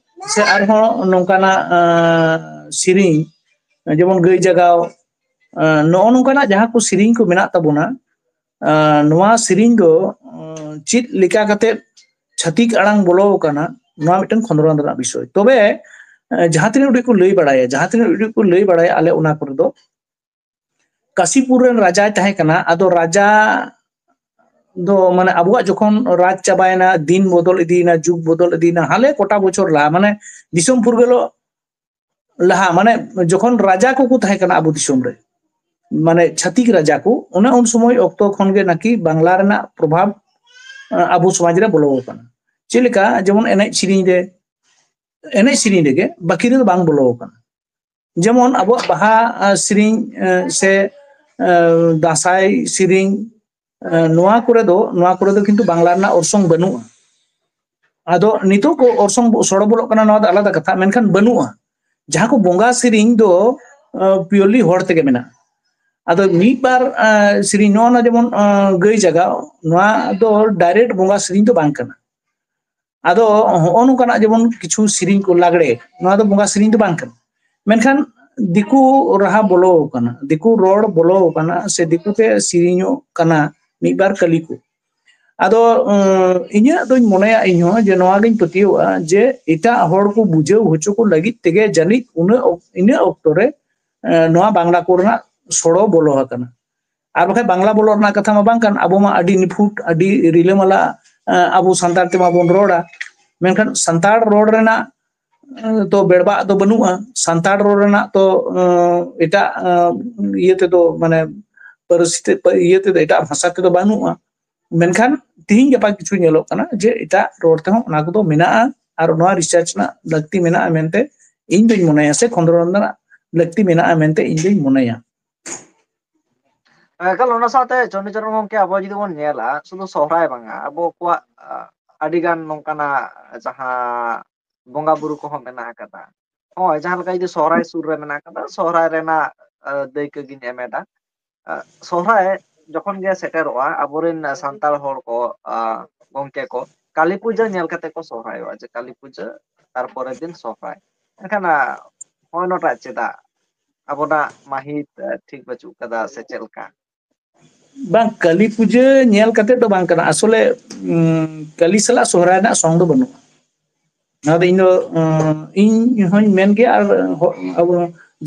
ᱥᱮ ᱟᱨᱦᱚᱸ ᱱᱚᱝᱠᱟᱱᱟᱜ, ᱟᱸ, ᱥᱮᱨᱮᱧ, ᱡᱮᱢᱚᱱ ᱜᱟᱹᱭ ᱡᱟᱜᱟᱣ, ᱟᱸ, ᱱᱚᱜᱼᱚ ᱱᱚᱝᱠᱟᱱᱟᱜ ᱡᱟᱦᱟᱸ ᱠᱚ ᱥᱮᱨᱮᱧ ᱠᱚ ᱢᱮᱱᱟᱜ ᱛᱟᱵᱚᱱᱟ, ᱟᱸ, ᱱᱚᱣᱟ ᱥᱮᱨᱮᱧ ᱫᱚ, ᱟᱸ, ᱪᱮᱫ ᱞᱮᱠᱟ ᱠᱟᱛᱮ ᱪᱷᱟᱹᱛᱤᱠ ᱟᱲᱟᱝ ᱵᱚᱞᱚ ᱟᱠᱟᱱᱟ, ᱱᱚᱣᱟ ᱢᱤᱫᱴᱟᱝ ᱠᱷᱚᱸᱫᱽᱨᱚᱸᱫᱽ ᱨᱮᱱᱟᱜ ᱵᱤᱥᱚᱭ᱾ ᱛᱚᱵᱮ, ᱟᱸ, ᱡᱟᱦᱟᱸ ᱛᱤᱱᱟᱹᱜ ᱩᱰᱤᱡ ᱠᱚ ᱞᱟᱹᱭ ᱵᱟᱲᱟᱭᱟ, ᱡᱟᱦᱟᱸ ᱛᱤᱱᱟᱹᱜ ᱩᱰᱤᱡ ᱠᱚ ᱞᱟᱹᱭ ᱵᱟᱲᱟᱭᱟ ᱟᱞᱮ ᱚᱱᱟ ᱠᱚᱨᱮ ᱫᱚ, ᱠᱟᱥᱤᱯᱩᱨ ᱨᱮᱱ ᱨᱟᱡᱟᱭ ᱛᱟᱦᱮᱸ ᱠᱟᱱᱟ᱾ ᱟᱫᱚ ᱨᱟᱡᱟ ᱫᱚ, ᱢᱟᱱᱮ, ᱟᱵᱚᱣᱟᱜ ᱡᱚᱠᱷᱚᱱ ᱨᱟᱡᱽ ᱪᱟᱵᱟᱭᱮᱱᱟ, ᱫᱤᱱ ᱵᱚᱫᱚᱞ ᱤᱫᱤᱭᱮᱱᱟ, ᱡᱩᱜᱽ ᱵᱚᱫᱚᱞ ᱤᱫᱤᱭᱮᱱᱟ, ᱦᱟᱱᱮ ᱠᱚᱴᱟ ᱵᱚᱪᱷᱚᱨ ᱞᱟᱦᱟ, ᱢᱟᱱᱮ, ᱫᱤᱥᱚᱢ ᱯᱷᱩᱨᱜᱟᱹᱞᱚᱜ ᱞᱟᱦᱟ, ᱢᱟᱱᱮ, ᱡᱚᱠᱷᱚᱱ ᱨᱟᱡᱟ ᱠᱚᱠᱚ ᱛᱟᱦᱮᱸ ᱠᱟᱱᱟ ᱟᱵᱚ ᱫᱤᱥᱚᱢ ᱨᱮ, ᱢᱟᱱᱮ, ᱪᱷᱟᱹᱛᱤᱠ ᱨᱟᱡᱟ ᱠᱚ, ᱚᱱᱮ ᱩᱱ ᱥᱚᱢᱚᱭ ᱚᱠᱛᱚ ᱠᱷᱚᱱ ᱜᱮ ᱱᱟᱠᱤ ᱵᱟᱝᱞᱟ ᱨᱮᱱᱟᱜ ᱯᱨᱚᱵᱷᱟᱵᱽ, ᱟᱸ, ᱟᱵᱚ ᱥᱚᱢᱟᱡᱽ ᱨᱮ ᱵᱚᱞᱚ ᱟᱠᱟᱱᱟ᱾ ᱪᱮᱫ ᱞᱮᱠᱟ? ᱡᱮᱢᱚᱱ ᱮᱱᱮᱡ ᱥᱮᱨᱮᱧ ᱨᱮ, ᱮᱱᱮᱡ ᱥᱮᱨᱮᱧ ᱨᱮᱜᱮ, ᱵᱟᱹᱠᱤ ᱨᱮᱫᱚ ᱵᱟᱝ ᱵᱚᱞᱚ ᱟᱠᱟᱱᱟ᱾ ᱡᱮᱢᱚᱱ ᱟᱵᱚᱣᱟᱜ ᱵᱟᱦᱟ, ᱟᱸ, ᱥᱮᱨᱮᱧ, ᱟᱸ, ᱥᱮ, ᱟᱸ, ᱫᱟᱸᱥᱟᱭ ᱥᱮᱨᱮᱧ, ᱟᱸ, ᱱᱚᱣᱟ ᱠᱚᱨᱮ ᱫᱚ, ᱱᱚᱣᱟ ᱠᱚᱨᱮ ᱫᱚ ᱠᱤᱱᱛᱩ ᱵᱟᱝᱞᱟ ᱨᱮᱱᱟᱜ ᱚᱨᱥᱚᱝ ᱵᱟᱹᱱᱩᱜᱼᱟ᱾ ᱟᱫᱚ ᱱᱤᱛᱚᱜ ᱠᱚ ᱚᱨᱥᱚᱝ ᱵᱚ-, ᱥᱚᱲᱚ ᱵᱚᱞᱚᱜ ᱠᱟᱱᱟ, ᱱᱚᱣᱟ ᱫᱚ ᱟᱞᱟᱫᱟ ᱠᱟᱛᱷᱟ, ᱢᱮᱱᱠᱷᱟᱱ ᱵᱟᱹᱱᱩᱜᱼᱟ᱾ ᱡᱟᱦᱟᱸ ᱠᱚ ᱵᱚᱸᱜᱟ ᱥᱮᱨᱮᱧ ᱫᱚ, ᱟᱸ, purely ᱦᱚᱲ ᱛᱮᱜᱮ ᱢᱮᱱᱟᱜᱼᱟ᱾ ᱟᱫᱚ ᱢᱤᱫ ᱵᱟᱨ, ᱟᱸ, ᱥᱮᱨᱮᱧ, ᱱᱚᱜᱼᱚ ᱱᱚᱣᱟ ᱡᱮᱢᱚᱱ, ᱟᱸ, ᱜᱟᱹᱭ ᱡᱟᱜᱟᱣ, ᱱᱚᱣᱟ ᱫᱚ direct ᱵᱚᱸᱜᱟ ᱥᱮᱨᱮᱧ ᱫᱚ ᱵᱟᱝ ᱠᱟᱱᱟ᱾ ᱟᱫᱚ ᱦᱚᱸᱜᱼᱚ ᱱᱚᱝᱠᱟᱱᱟᱜ ᱡᱮᱢᱚᱱ ᱠᱤᱪᱷᱩ ᱥᱮᱨᱮᱧ ᱠᱚ, ᱞᱟᱜᱽᱲᱮ, ᱱᱚᱣᱟ ᱫᱚ ᱵᱚᱸᱜᱟ ᱥᱮᱨᱮᱧ ᱫᱚ ᱵᱟᱝ ᱠᱟᱱᱟ᱾ ᱢᱮᱱᱠᱷᱟᱱ ᱫᱤᱠᱩ ᱨᱟᱦᱟ ᱵᱚᱞᱚ ᱟᱠᱟᱱᱟ, ᱫᱤᱠᱩ ᱨᱚᱲ ᱵᱚᱞᱚ ᱟᱠᱟᱱᱟ, ᱥᱮ ᱫᱤᱠᱩ ᱛᱮ ᱥᱮᱨᱮᱧᱚᱜ ᱠᱟᱱᱟ ᱢᱤᱫ ᱵᱟᱨ ᱠᱟᱹᱞᱤ ᱠᱚ᱾ ᱟᱫᱚ ᱩᱸ, ᱤᱧᱟᱹᱜ ᱫᱚᱧ ᱢᱚᱱᱮᱭᱟ, ᱤᱧᱦᱚᱸ ᱡᱮ ᱱᱚᱣᱟ ᱜᱤᱧ ᱯᱟᱹᱛᱭᱟᱹᱣᱟᱜᱼᱟ ᱡᱮ ᱮᱴᱟᱜ ᱦᱚᱲ ᱠᱚ ᱵᱩᱡᱷᱟᱹᱣ ᱦᱚᱪᱚ ᱠᱚ ᱞᱟᱹᱜᱤᱫ ᱛᱮᱜᱮ ᱡᱟᱹᱱᱤᱡ ᱩᱱᱟᱹᱜ ᱚᱠ-, ᱤᱱᱟᱹ ᱚᱠᱛᱚ ᱨᱮ ᱮᱸ, ᱱᱚᱣᱟ ᱵᱟᱝᱞᱟ ᱠᱚ ᱨᱮᱱᱟᱜ ᱥᱚᱲᱚ ᱵᱚᱞᱚ ᱟᱠᱟᱱᱟ᱾ ᱟᱨ ᱵᱟᱠᱷᱟᱡ ᱵᱟᱝᱞᱟ ᱵᱚᱞᱚᱜ ᱨᱮᱱᱟᱜ ᱠᱟᱛᱷᱟ ᱢᱟ ᱵᱟᱝ ᱠᱟᱱ, ᱟᱵᱚ ᱢᱟ ᱟᱹᱰᱤ ᱱᱤᱯᱷᱩᱴ, ᱟᱹᱰᱤ ᱨᱤᱞᱟᱹᱢᱟᱞᱟ, ᱮᱸ, ᱟᱵᱚ ᱥᱟᱱᱛᱟᱲ ᱛᱮᱢᱟ ᱵᱚᱱ ᱨᱚᱲᱟ, ᱢᱮᱱᱠᱷᱟᱱ ᱥᱟᱱᱛᱟᱲ ᱨᱚᱲ ᱨᱮᱱᱟᱜ, ᱮᱸ, ᱛᱚ ᱵᱮᱲᱵᱟᱜ ᱫᱚ ᱵᱟᱹᱱᱩᱜᱼᱟ, ᱥᱟᱱᱛᱟᱲ ᱨᱚᱲ ᱨᱮᱱᱟᱜ ᱛᱚ, ᱮᱸ, ᱮᱴᱟᱜ, ᱮᱸ, ᱤᱭᱟᱹ ᱛᱮᱫᱚ, ᱢᱟᱱᱮ ᱯᱟᱹᱨᱥᱤ ᱛᱮ, ᱤᱭᱟᱹ ᱛᱮᱫᱚ, ᱮᱴᱟᱜ ᱵᱷᱟᱥᱟ ᱛᱮᱫᱚ ᱵᱟᱹᱱᱩᱜᱼᱟ᱾ ᱢᱮᱱᱠᱷᱟᱱ ᱛᱤᱦᱤᱧ ᱜᱟᱯᱟ ᱠᱤᱪᱷᱩ ᱧᱮᱞᱚᱜ ᱠᱟᱱᱟ ᱡᱮ ᱮᱴᱟᱜ ᱨᱚᱲ ᱛᱮᱦᱚᱸ ᱚᱱᱟ ᱠᱚᱫᱚ ᱢᱮᱱᱟᱜᱼᱟ, ᱟᱨ ᱱᱚᱣᱟ ᱨᱤᱥᱟᱨᱪ ᱨᱮᱱᱟᱜ ᱞᱟᱹᱠᱛᱤ ᱢᱮᱱᱟᱜᱼᱟ ᱢᱮᱱᱛᱮ ᱤᱧ ᱫᱩᱧ ᱢᱚᱱᱮᱭᱟ, ᱥᱮ ᱠᱷᱚᱸᱫᱽᱨᱚᱱ ᱨᱮᱱᱟᱜ ᱞᱟᱹᱠᱛᱤ ᱢᱮᱱᱟᱜᱼᱟ ᱢᱮᱱᱛᱮ ᱤᱧ ᱫᱩᱧ ᱢᱚᱱᱮᱭᱟ᱾ ᱮᱠᱟᱞ, ᱚᱱᱟ ᱥᱟᱶᱛᱮ ᱪᱚᱱᱰᱤᱪᱚᱨᱚᱬ ᱜᱚᱢᱠᱮ, ᱟᱵᱚ ᱡᱩᱫᱤ ᱵᱚᱱ ᱧᱮᱞᱟ, ᱥᱩᱫᱷᱩ ᱥᱚᱦᱨᱟᱭ ᱵᱟᱝᱟ, ᱟᱵᱚ ᱠᱚᱣᱟᱜ ᱟᱹᱰᱤ ᱜᱟᱱ ᱱᱚᱝᱠᱟᱱᱟᱜ ᱡᱟᱦᱟᱸ ᱵᱚᱸᱜᱟ ᱵᱩᱨᱩ ᱠᱚᱦᱚᱸ ᱢᱮᱱᱟᱜ ᱟᱠᱟᱫᱟ᱾ ᱦᱳᱭ, ᱡᱟᱦᱟᱸ ᱞᱮᱠᱟ ᱡᱩᱫᱤ ᱥᱚᱦᱨᱟᱭ ᱥᱩᱨ ᱨᱮ ᱢᱮᱱᱟᱜ ᱟᱠᱟᱫᱟ, ᱥᱚᱦᱨᱟᱭ ᱨᱮᱱᱟᱜ ᱫᱟᱹᱭᱠᱟᱹ ᱜᱤᱧ ᱮᱢ ᱮᱫᱟ᱾ ᱥᱚᱦᱨᱟᱭ ᱡᱚᱠᱷᱚᱱ ᱜᱮ ᱥᱮᱴᱮᱨᱚᱜᱼᱟ, ᱟᱵᱚᱨᱮᱱ ᱥᱟᱱᱛᱟᱲ ᱦᱚᱲ ᱠᱚ, ᱜᱚᱢᱠᱮ ᱠᱚ, ᱠᱟᱹᱞᱤ ᱯᱩᱡᱟᱹ ᱧᱮᱞ ᱠᱟᱛᱮ ᱠᱚ ᱥᱚᱦᱨᱟᱭᱚᱜᱼᱟ, ᱡᱮ ᱠᱟᱹᱞᱤ ᱯᱩᱡᱟᱹ ᱛᱟᱨᱯᱚᱨᱮᱨ ᱫᱤᱱ ᱥᱚᱦᱨᱟᱭ᱾ ᱮᱱᱠᱷᱟᱱ ᱱᱚᱜᱼᱚ ᱱᱚᱣᱟᱴᱟᱜ ᱪᱮᱫᱟᱜ ᱟᱵᱚᱱᱟᱜ ᱢᱟᱹᱦᱤᱛ ᱴᱷᱤᱠ ᱵᱟᱹᱪᱩᱜ ᱠᱟᱫᱟ, ᱥᱮ ᱪᱮᱫ ᱞᱮᱠᱟ? ᱵᱟᱝ, ᱠᱟᱹᱞᱤ ᱯᱩᱡᱟᱹ ᱧᱮᱞ ᱠᱟᱛᱮ ᱫᱚ ᱵᱟᱝ ᱠᱟᱱᱟ, ᱟᱥᱚᱞᱮ ᱠᱟᱹᱞᱤ ᱥᱟᱞᱟᱜ ᱥᱚᱦᱨᱟᱭ ᱨᱮᱱᱟᱜ ᱥᱚᱝ ᱫᱚ ᱵᱟᱹᱱᱩᱜᱼᱟ᱾ ᱱᱚᱣᱟ ᱫᱚ ᱤᱧ ᱫᱚ, ᱤᱧ ᱦᱚᱧ ᱢᱮᱱ ᱜᱮᱭᱟ, ᱟᱨ ᱟᱵᱚ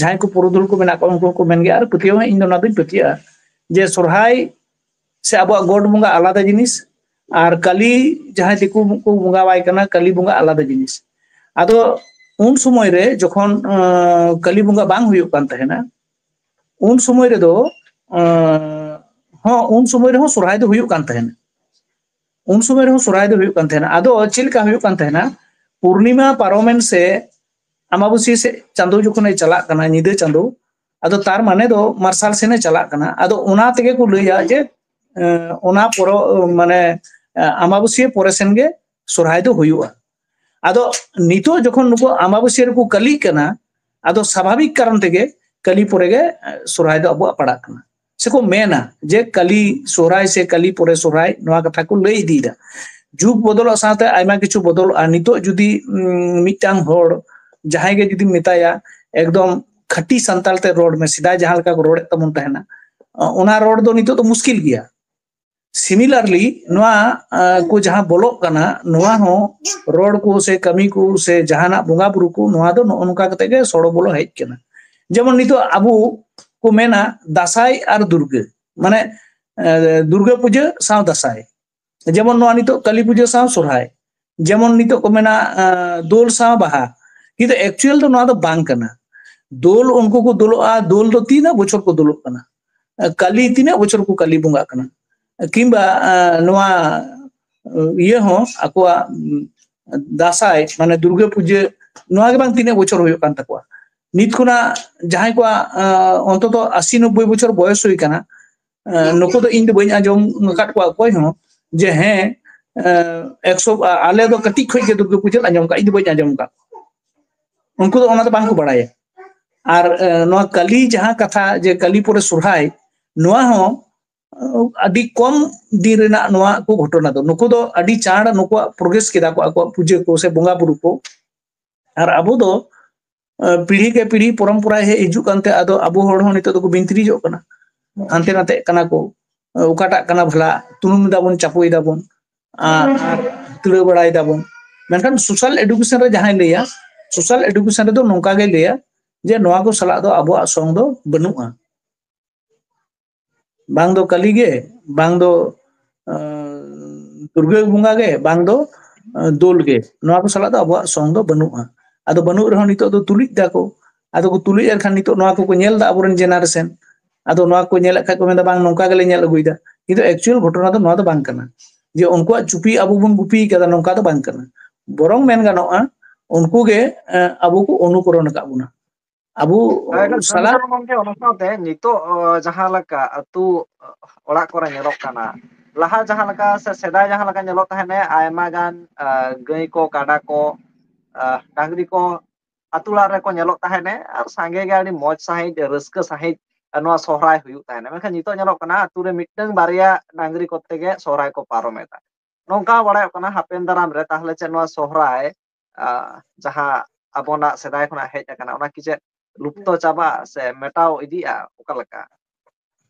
ᱡᱟᱦᱟᱸᱭ ᱠᱚ ᱯᱩᱨᱩᱫᱷᱩᱞ ᱠᱚ ᱢᱮᱱᱟᱜ ᱠᱚᱣᱟ, ᱩᱱᱠᱩ ᱦᱚᱸᱠᱚ ᱢᱮᱱ ᱜᱮᱭᱟ, ᱟᱨ ᱯᱟᱹᱛᱭᱟᱹᱣ ᱦᱚᱸ ᱤᱧ ᱫᱚ ᱚᱱᱟ ᱫᱚᱧ ᱯᱟᱹᱛᱭᱟᱹᱜᱼᱟ ᱡᱮ ᱥᱚᱨᱦᱟᱭ ᱥᱮ ᱟᱵᱚᱣᱟᱜ ᱜᱚᱰ ᱵᱚᱸᱜᱟ ᱟᱞᱟᱫᱟ ᱡᱤᱱᱤᱥ, ᱟᱨ ᱠᱟᱹᱞᱤ, ᱡᱟᱦᱟᱸᱭ ᱫᱤᱠᱩ ᱠᱚ ᱵᱚᱸᱜᱟᱣᱟᱭ ᱠᱟᱱᱟ, ᱠᱟᱹᱞᱤ ᱵᱚᱸᱜᱟ ᱟᱞᱟᱫᱟ ᱡᱤᱱᱤᱥ᱾ ᱟᱫᱚ ᱩᱱ ᱥᱚᱢᱚᱭ ᱨᱮ ᱡᱚᱠᱷᱚᱱ ᱠᱟᱹᱞᱤ ᱵᱚᱸᱜᱟ ᱵᱟᱝ ᱦᱩᱭᱩᱜ ᱠᱟᱱ ᱛᱟᱦᱮᱱᱟ, ᱩᱱ ᱥᱚᱢᱚᱭ ᱨᱮᱫᱚ, ᱦᱚᱸ, ᱩᱱ ᱥᱚᱢᱚᱭ ᱨᱮᱦᱚᱸ ᱥᱚᱨᱦᱟᱭ ᱫᱚ ᱦᱩᱭᱩᱜ ᱠᱟᱱ ᱛᱟᱦᱮᱱᱟ᱾ ᱩᱱ ᱥᱚᱢᱚᱭ ᱨᱮᱦᱚᱸ ᱥᱚᱨᱦᱟᱭ ᱫᱚ ᱦᱩᱭᱩᱜ ᱠᱟᱱ ᱛᱟᱦᱮᱱᱟ᱾ ᱟᱫᱚ ᱪᱮᱫ ᱞᱮᱠᱟ ᱦᱩᱭᱩᱜ ᱠᱟᱱ ᱛᱟᱦᱮᱱᱟ? ᱯᱩᱨᱱᱤᱢᱟ ᱯᱟᱨᱚᱢᱮᱱ ᱥᱮ ᱟᱢᱵᱟᱵᱟᱹᱥᱭᱟᱹ ᱥᱮ ᱪᱟᱸᱫᱚ ᱡᱚᱠᱷᱚᱱᱮ ᱪᱟᱞᱟᱜ ᱠᱟᱱᱟ, ᱧᱤᱫᱟᱹ ᱪᱟᱸᱫᱚ, ᱟᱫᱚ ᱛᱟᱨ ᱢᱟᱱᱮ ᱫᱚ ᱢᱟᱨᱥᱟᱞ ᱥᱮᱱᱮ ᱪᱟᱞᱟᱜ ᱠᱟᱱᱟ᱾ ᱟᱫᱚ ᱚᱱᱟ ᱛᱮᱜᱮ ᱠᱚ ᱞᱟᱹᱭᱟ ᱡᱮ, ᱮᱸ, ᱚᱱᱟ ᱯᱚᱨᱚ-, ᱢᱟᱱᱮ, ᱮᱸ, ᱟᱢᱵᱟᱵᱟᱹᱥᱭᱟᱹ ᱯᱚᱨᱮ ᱥᱮᱱ ᱜᱮ ᱥᱚᱨᱦᱟᱭ ᱫᱚ ᱦᱩᱭᱩᱜᱼᱟ᱾ ᱟᱫᱚ ᱱᱤᱛᱚᱜ ᱡᱚᱠᱷᱚᱱ ᱱᱩᱠᱩ ᱟᱢᱵᱟᱵᱟᱹᱥᱭᱟᱹ ᱨᱮᱠᱚ ᱠᱟᱹᱞᱤᱜ ᱠᱟᱱᱟ, ᱟᱫᱚ ᱥᱟᱵᱷᱟᱵᱤᱠ ᱠᱟᱨᱚᱱ ᱛᱮᱜᱮ ᱠᱟᱹᱞᱤ ᱯᱚᱨᱮ ᱜᱮ, ᱮᱸ, ᱥᱚᱨᱦᱟᱭ ᱫᱚ ᱟᱵᱚᱣᱟᱜ ᱯᱟᱲᱟᱜ ᱠᱟᱱᱟ᱾ ᱥᱮᱠᱚ ᱢᱮᱱᱟ ᱡᱮ ᱠᱟᱹᱞᱤ ᱥᱚᱨᱦᱟᱭ ᱥᱮ ᱠᱟᱹᱞᱤ ᱯᱚᱨᱮ ᱥᱚᱨᱦᱟᱭ, ᱱᱚᱣᱟ ᱠᱟᱛᱷᱟ ᱠᱚ ᱞᱟᱹᱭ ᱤᱫᱤᱭᱮᱫᱟ᱾ ᱡᱩᱜᱽ ᱵᱚᱫᱚᱞᱚᱜ ᱥᱟᱶᱛᱮ ᱟᱭᱢᱟ ᱠᱤᱪᱷᱩ ᱵᱚᱫᱚᱞᱚᱜᱼᱟ᱾ ᱱᱤᱛᱚᱜ ᱡᱩᱫᱤ, ᱩᱸ, ᱢᱤᱫᱴᱟᱝ ᱦᱚᱲ ᱡᱟᱦᱟᱸᱭ ᱜᱮ ᱡᱩᱫᱤᱢ ᱢᱮᱛᱟᱭᱟ, ᱮᱠᱫᱚᱢ ᱠᱷᱟᱹᱴᱤ ᱥᱟᱱᱛᱟᱲ ᱛᱮ ᱨᱚᱲ ᱢᱮ, ᱥᱮᱫᱟᱭ ᱡᱟᱦᱟᱸ ᱞᱮᱠᱟ ᱠᱚ ᱨᱚᱲᱮᱫ ᱛᱟᱵᱚᱱ ᱛᱟᱦᱮᱱᱟ, ᱚᱱᱟ ᱨᱚᱲ ᱫᱚ ᱱᱤᱛᱚᱜ ᱫᱚ ᱢᱩᱥᱠᱤᱞ ᱜᱮᱭᱟ᱾ Similarly, ᱱᱚᱣᱟ ᱠᱚ ᱡᱟᱦᱟᱸ ᱵᱚᱞᱚᱜ ᱠᱟᱱᱟ, ᱱᱚᱣᱟ ᱦᱚᱸ ᱨᱚᱲ ᱠᱚ ᱥᱮ ᱠᱟᱹᱢᱤ ᱠᱚ ᱥᱮ ᱡᱟᱦᱟᱱᱟᱜ ᱵᱚᱸᱜᱟ ᱵᱩᱨᱩ ᱠᱚ, ᱱᱚᱣᱟ ᱫᱚ ᱱᱚᱜᱼᱚ ᱱᱚᱝᱠᱟ ᱠᱟᱛᱮ ᱜᱮ ᱥᱚᱲᱚ ᱵᱚᱞᱚ ᱦᱮᱡ ᱠᱟᱱᱟ᱾ ᱡᱮᱢᱚᱱ ᱱᱤᱛᱚᱜ ᱟᱵᱚ ᱠᱚ ᱢᱮᱱᱟ ᱫᱟᱸᱥᱟᱭ ᱟᱨ ᱫᱩᱨᱜᱟᱹ, ᱢᱟᱱᱮ ᱫᱩᱨᱜᱟᱹ ᱯᱩᱡᱟᱹ ᱥᱟᱶ ᱫᱟᱸᱥᱟᱭ, ᱡᱮᱢᱚᱱ ᱱᱚᱣᱟ ᱱᱤᱛᱚᱜ ᱠᱟᱹᱞᱤ ᱯᱩᱡᱟᱹ ᱥᱟᱶ ᱥᱚᱨᱦᱟᱭ, ᱡᱮᱢᱚᱱ ᱱᱤᱛᱚᱜ ᱠᱚ ᱢᱮᱱᱟ ᱫᱳᱞ ᱥᱟᱶ ᱵᱟᱦᱟ, ᱠᱤᱱᱛᱩ actual ᱫᱚ ᱱᱚᱣᱟ ᱫᱚ ᱵᱟᱝ ᱠᱟᱱᱟ᱾ ᱫᱳᱞ ᱩᱱᱠᱩ ᱠᱚ ᱫᱳᱞᱚᱜᱼᱟ, ᱫᱳᱞ ᱫᱚ ᱛᱤᱱᱟᱹᱜ ᱵᱚᱪᱷᱚᱨ ᱠᱚ ᱫᱳᱞᱚᱜ ᱠᱟᱱᱟ, ᱠᱟᱹᱞᱤ ᱛᱤᱱᱟᱹᱜ ᱵᱚᱪᱷᱚᱨ ᱠᱚ ᱠᱟᱹᱞᱤ ᱵᱚᱸᱜᱟᱜ ᱠᱟᱱᱟ, ᱠᱤᱝᱵᱟ ᱱᱚᱣᱟ ᱤᱭᱟᱹ ᱦᱚᱸ ᱟᱠᱚᱣᱟᱜ ᱫᱟᱸᱥᱟᱭ ᱢᱟᱱᱮ ᱫᱩᱨᱜᱟᱹ ᱯᱩᱡᱟᱹ, ᱱᱚᱣᱟ ᱜᱮ ᱵᱟᱝ ᱛᱤᱱᱟᱹᱜ ᱵᱚᱪᱷᱚᱨ ᱦᱩᱭᱩᱜ ᱠᱟᱱ ᱛᱟᱠᱚᱣᱟ᱾ ᱱᱤᱛ ᱠᱷᱚᱱᱟᱜ ᱡᱟᱦᱟᱸᱭ ᱠᱚᱣᱟᱜ ᱚᱱᱛᱚᱛᱚ ᱟᱥᱤ ᱱᱚᱵᱵᱳᱭ ᱵᱚᱪᱷᱚᱨ ᱵᱚᱭᱚᱥ ᱦᱩᱭ ᱠᱟᱱᱟ, ᱱᱩᱠᱩ ᱫᱚ ᱤᱧ ᱫᱚ ᱵᱟᱹᱧ ᱟᱸᱡᱚᱢ ᱟᱠᱟᱫ ᱠᱚᱣᱟ ᱚᱠᱚᱭ ᱦᱚᱸ ᱡᱮ ᱦᱮᱸ ᱮᱠᱥᱚ ᱟᱞᱮ ᱫᱚ ᱠᱟᱹᱴᱤᱡ ᱠᱷᱚᱱ ᱜᱮ ᱫᱩᱨᱜᱟᱹ ᱯᱩᱡᱟᱹ ᱞᱮ ᱟᱸᱡᱚᱢ ᱟᱠᱟᱫ, ᱤᱧ ᱫᱚ ᱵᱟᱹᱧ ᱟᱸᱡᱚᱢ ᱟᱠᱟᱫ᱾ ᱩᱱᱠᱩ ᱫᱚ ᱚᱱᱟ ᱫᱚ ᱵᱟᱝ ᱠᱚ ᱵᱟᱲᱟᱭᱟ᱾ ᱟᱨ ᱱᱚᱣᱟ ᱠᱟᱹᱞᱤ ᱡᱟᱦᱟᱸ ᱠᱟᱛᱷᱟ ᱡᱮ ᱠᱟᱹᱞᱤ ᱯᱚᱨᱮ ᱥᱚᱨᱦᱟᱭ, ᱱᱚᱣᱟ ᱦᱚᱸ ᱟᱹᱰᱤ ᱠᱚᱢ ᱫᱤᱱ ᱨᱮᱱᱟᱜ ᱱᱚᱣᱟ ᱠᱚ ᱜᱷᱚᱴᱚᱱᱟ ᱫᱚ᱾ ᱱᱩᱠᱩ ᱫᱚ ᱟᱹᱰᱤ ᱪᱟᱬ ᱱᱩᱠᱩᱣᱟᱜ progress ᱠᱮᱫᱟ ᱠᱚ ᱟᱠᱚᱣᱟᱜ ᱯᱩᱡᱟᱹ ᱠᱚ ᱥᱮ ᱵᱚᱸᱜᱟ ᱵᱩᱨᱩ ᱠᱚ᱾ ᱟᱨ ᱟᱵᱚ ᱫᱚ ᱯᱤᱲᱦᱤ ᱠᱮ ᱯᱤᱲᱦᱤ ᱯᱚᱨᱚᱢᱯᱚᱨᱟ ᱦᱮᱡ ᱦᱤᱡᱩᱜ ᱠᱟᱱᱛᱮ ᱟᱫᱚ ᱟᱵᱚ ᱦᱚᱲ ᱦᱚᱸ ᱱᱤᱛᱚᱜ ᱫᱚᱠᱚ ᱵᱤᱱᱛᱨᱤᱡᱚᱜ ᱠᱟᱱᱟ, ᱦᱟᱱᱛᱮ ᱱᱟᱛᱮᱜ ᱠᱟᱱᱟ ᱠᱚ, ᱚᱠᱟᱴᱟᱜ ᱠᱟᱱᱟ ᱵᱷᱟᱞᱟ, ᱛᱩᱱᱩᱢ ᱫᱟᱵᱚᱱ, ᱪᱟᱯᱚᱭ ᱫᱟᱵᱚᱱ, ᱟᱨ ᱛᱩᱞᱟᱹ ᱵᱟᱲᱟᱭ ᱫᱟᱵᱚᱱ᱾ ᱢᱮᱱᱠᱷᱟᱱ social education ᱨᱮ ᱡᱟᱦᱟᱸᱭ ᱞᱟᱹᱭᱟ, social education ᱨᱮᱫᱚ ᱱᱚᱝᱠᱟ ᱜᱮ ᱞᱟᱹᱭᱟ ᱡᱮ ᱱᱚᱣᱟ ᱠᱚ ᱥᱟᱞᱟᱜ ᱫᱚ ᱟᱵᱚᱣᱟᱜ ᱥᱚᱝ ᱫᱚ ᱵᱟᱹᱱᱩᱜᱼᱟ᱾ ᱵᱟᱝ ᱫᱚ ᱠᱟᱹᱞᱤ ᱜᱮ, ᱵᱟᱝ ᱫᱚ ᱫᱩᱨᱜᱟᱹ ᱵᱚᱸᱜᱟ ᱜᱮ, ᱵᱟᱝ ᱫᱚ ᱫᱳᱞ ᱜᱮ, ᱱᱚᱣᱟ ᱠᱚ ᱥᱟᱞᱟᱜ ᱫᱚ ᱟᱵᱚᱣᱟᱜ ᱥᱚᱝ ᱫᱚ ᱵᱟᱹᱱᱩᱜᱼᱟ᱾ ᱟᱫᱚ ᱵᱟᱹᱱᱩᱜ ᱨᱮᱦᱚᱸ ᱱᱤᱛᱚᱜ ᱫᱚ ᱛᱩᱞᱩᱡ ᱫᱟᱠᱚ᱾ ᱟᱫᱚ ᱠᱚ ᱛᱩᱞᱩᱡ ᱮᱫ ᱠᱷᱟᱱ ᱱᱤᱛᱚᱜ ᱱᱚᱣᱟ ᱠᱚᱠᱚ ᱧᱮᱞ ᱮᱫᱟ ᱟᱵᱚᱨᱮᱱ generation᱾ ᱟᱫᱚ ᱱᱚᱣᱟ ᱠᱚ ᱧᱮᱞᱮᱫ ᱠᱷᱟᱱ ᱠᱚ ᱢᱮᱱᱫᱟ, "ᱵᱟᱝ, ᱱᱚᱝᱠᱟ ᱜᱮᱞᱮ ᱧᱮᱞ ᱟᱹᱜᱩᱭᱮᱫᱟ", ᱠᱤᱱᱛᱩ actual ᱜᱷᱚᱴᱚᱱᱟ ᱫᱚ ᱱᱚᱣᱟ ᱫᱚ ᱵᱟᱝ ᱠᱟᱱᱟ᱾ ᱡᱮ ᱩᱱᱠᱩᱣᱟᱜ ᱪᱩᱯᱤ ᱟᱵᱚ ᱵᱚᱱ ᱜᱩᱯᱤ ᱠᱟᱫᱟ, ᱱᱚᱝᱠᱟ ᱫᱚ ᱵᱟᱝ ᱠᱟᱱᱟ᱾ ᱵᱚᱨᱚᱝ ᱢᱮᱱ ᱜᱟᱱᱚᱜᱼᱟ, ᱩᱱᱠᱩ ᱜᱮ ᱟᱵᱚ ᱠᱚ ᱚᱱᱩᱠᱚᱨᱚᱱ ᱟᱠᱟᱫ ᱵᱚᱱᱟ᱾ ᱟᱵᱚ ᱥᱟᱞᱟᱜ ᱜᱚᱢᱠᱮ, ᱚᱱᱟ ᱥᱟᱶᱛᱮ ᱱᱤᱛᱚᱜ ᱡᱟᱦᱟᱸ ᱞᱮᱠᱟ ᱟᱹᱛᱩ ᱚᱲᱟᱜ ᱠᱚᱨᱮ ᱧᱮᱞᱚᱜ ᱠᱟᱱᱟ, ᱞᱟᱦᱟ ᱡᱟᱦᱟᱸ ᱞᱮᱠᱟ ᱥᱮ ᱥᱮᱫᱟᱭ ᱡᱟᱦᱟᱸ ᱞᱮᱠᱟ ᱧᱮᱞᱚᱜ ᱛᱟᱦᱮᱸᱱᱟ, ᱟᱭᱢᱟ ᱜᱟᱱ ᱜᱟᱹᱭ ᱠᱚ, ᱠᱟᱰᱟ ᱠᱚ, ᱰᱟᱝᱨᱤ ᱠᱚ ᱟᱹᱛᱩ ᱚᱲᱟᱜ ᱨᱮᱠᱚ ᱧᱮᱞᱚᱜ ᱛᱟᱦᱮᱸᱱᱟ ᱟᱨ ᱥᱟᱸᱜᱮ ᱜᱮ ᱟᱹᱰᱤ ᱢᱚᱡᱽ ᱥᱟᱺᱦᱤᱡ, ᱨᱟᱹᱥᱠᱟᱹ ᱥᱟᱺᱦᱤᱡ ᱱᱚᱣᱟ ᱥᱚᱦᱨᱟᱭ ᱦᱩᱭᱩᱜ ᱛᱟᱦᱮᱸᱱᱟ᱾ ᱢᱮᱱᱠᱷᱟᱱ ᱱᱤᱛᱚᱜ ᱧᱮᱞᱚᱜ ᱠᱟᱱᱟ, ᱟᱹᱛᱩ ᱨᱮ ᱢᱤᱫᱴᱟᱝ ᱵᱟᱨᱭᱟ ᱰᱟᱝᱨᱤ ᱠᱚᱛᱮ ᱜᱮ ᱥᱚᱦᱨᱟᱭ ᱠᱚ ᱯᱟᱨᱚᱢᱮᱫᱟ᱾ ᱱᱚᱝᱠᱟ ᱵᱟᱲᱟᱭᱚᱜ ᱠᱟᱱᱟ, ᱦᱟᱯᱮᱱ ᱫᱟᱨᱟᱢ ᱨᱮ ᱛᱟᱦᱚᱞᱮ ᱪᱮᱫ ᱱᱚᱣᱟ ᱥᱚᱦᱨᱟᱭ, ᱡᱟᱦᱟᱸ ᱟᱵᱚᱱᱟᱜ ᱥᱮᱫᱟᱭ ᱠᱷᱚᱱᱟᱜ ᱦᱮᱡ ᱟᱠᱟᱱᱟ, ᱚᱱᱟ ᱠᱤ ᱪᱮᱫ ᱞᱩᱯᱛᱚ ᱪᱟᱵᱟᱜ ᱥᱮ ᱢᱮᱴᱟᱣ ᱤᱫᱤᱜᱼᱟ, ᱚᱠᱟ ᱞᱮᱠᱟ?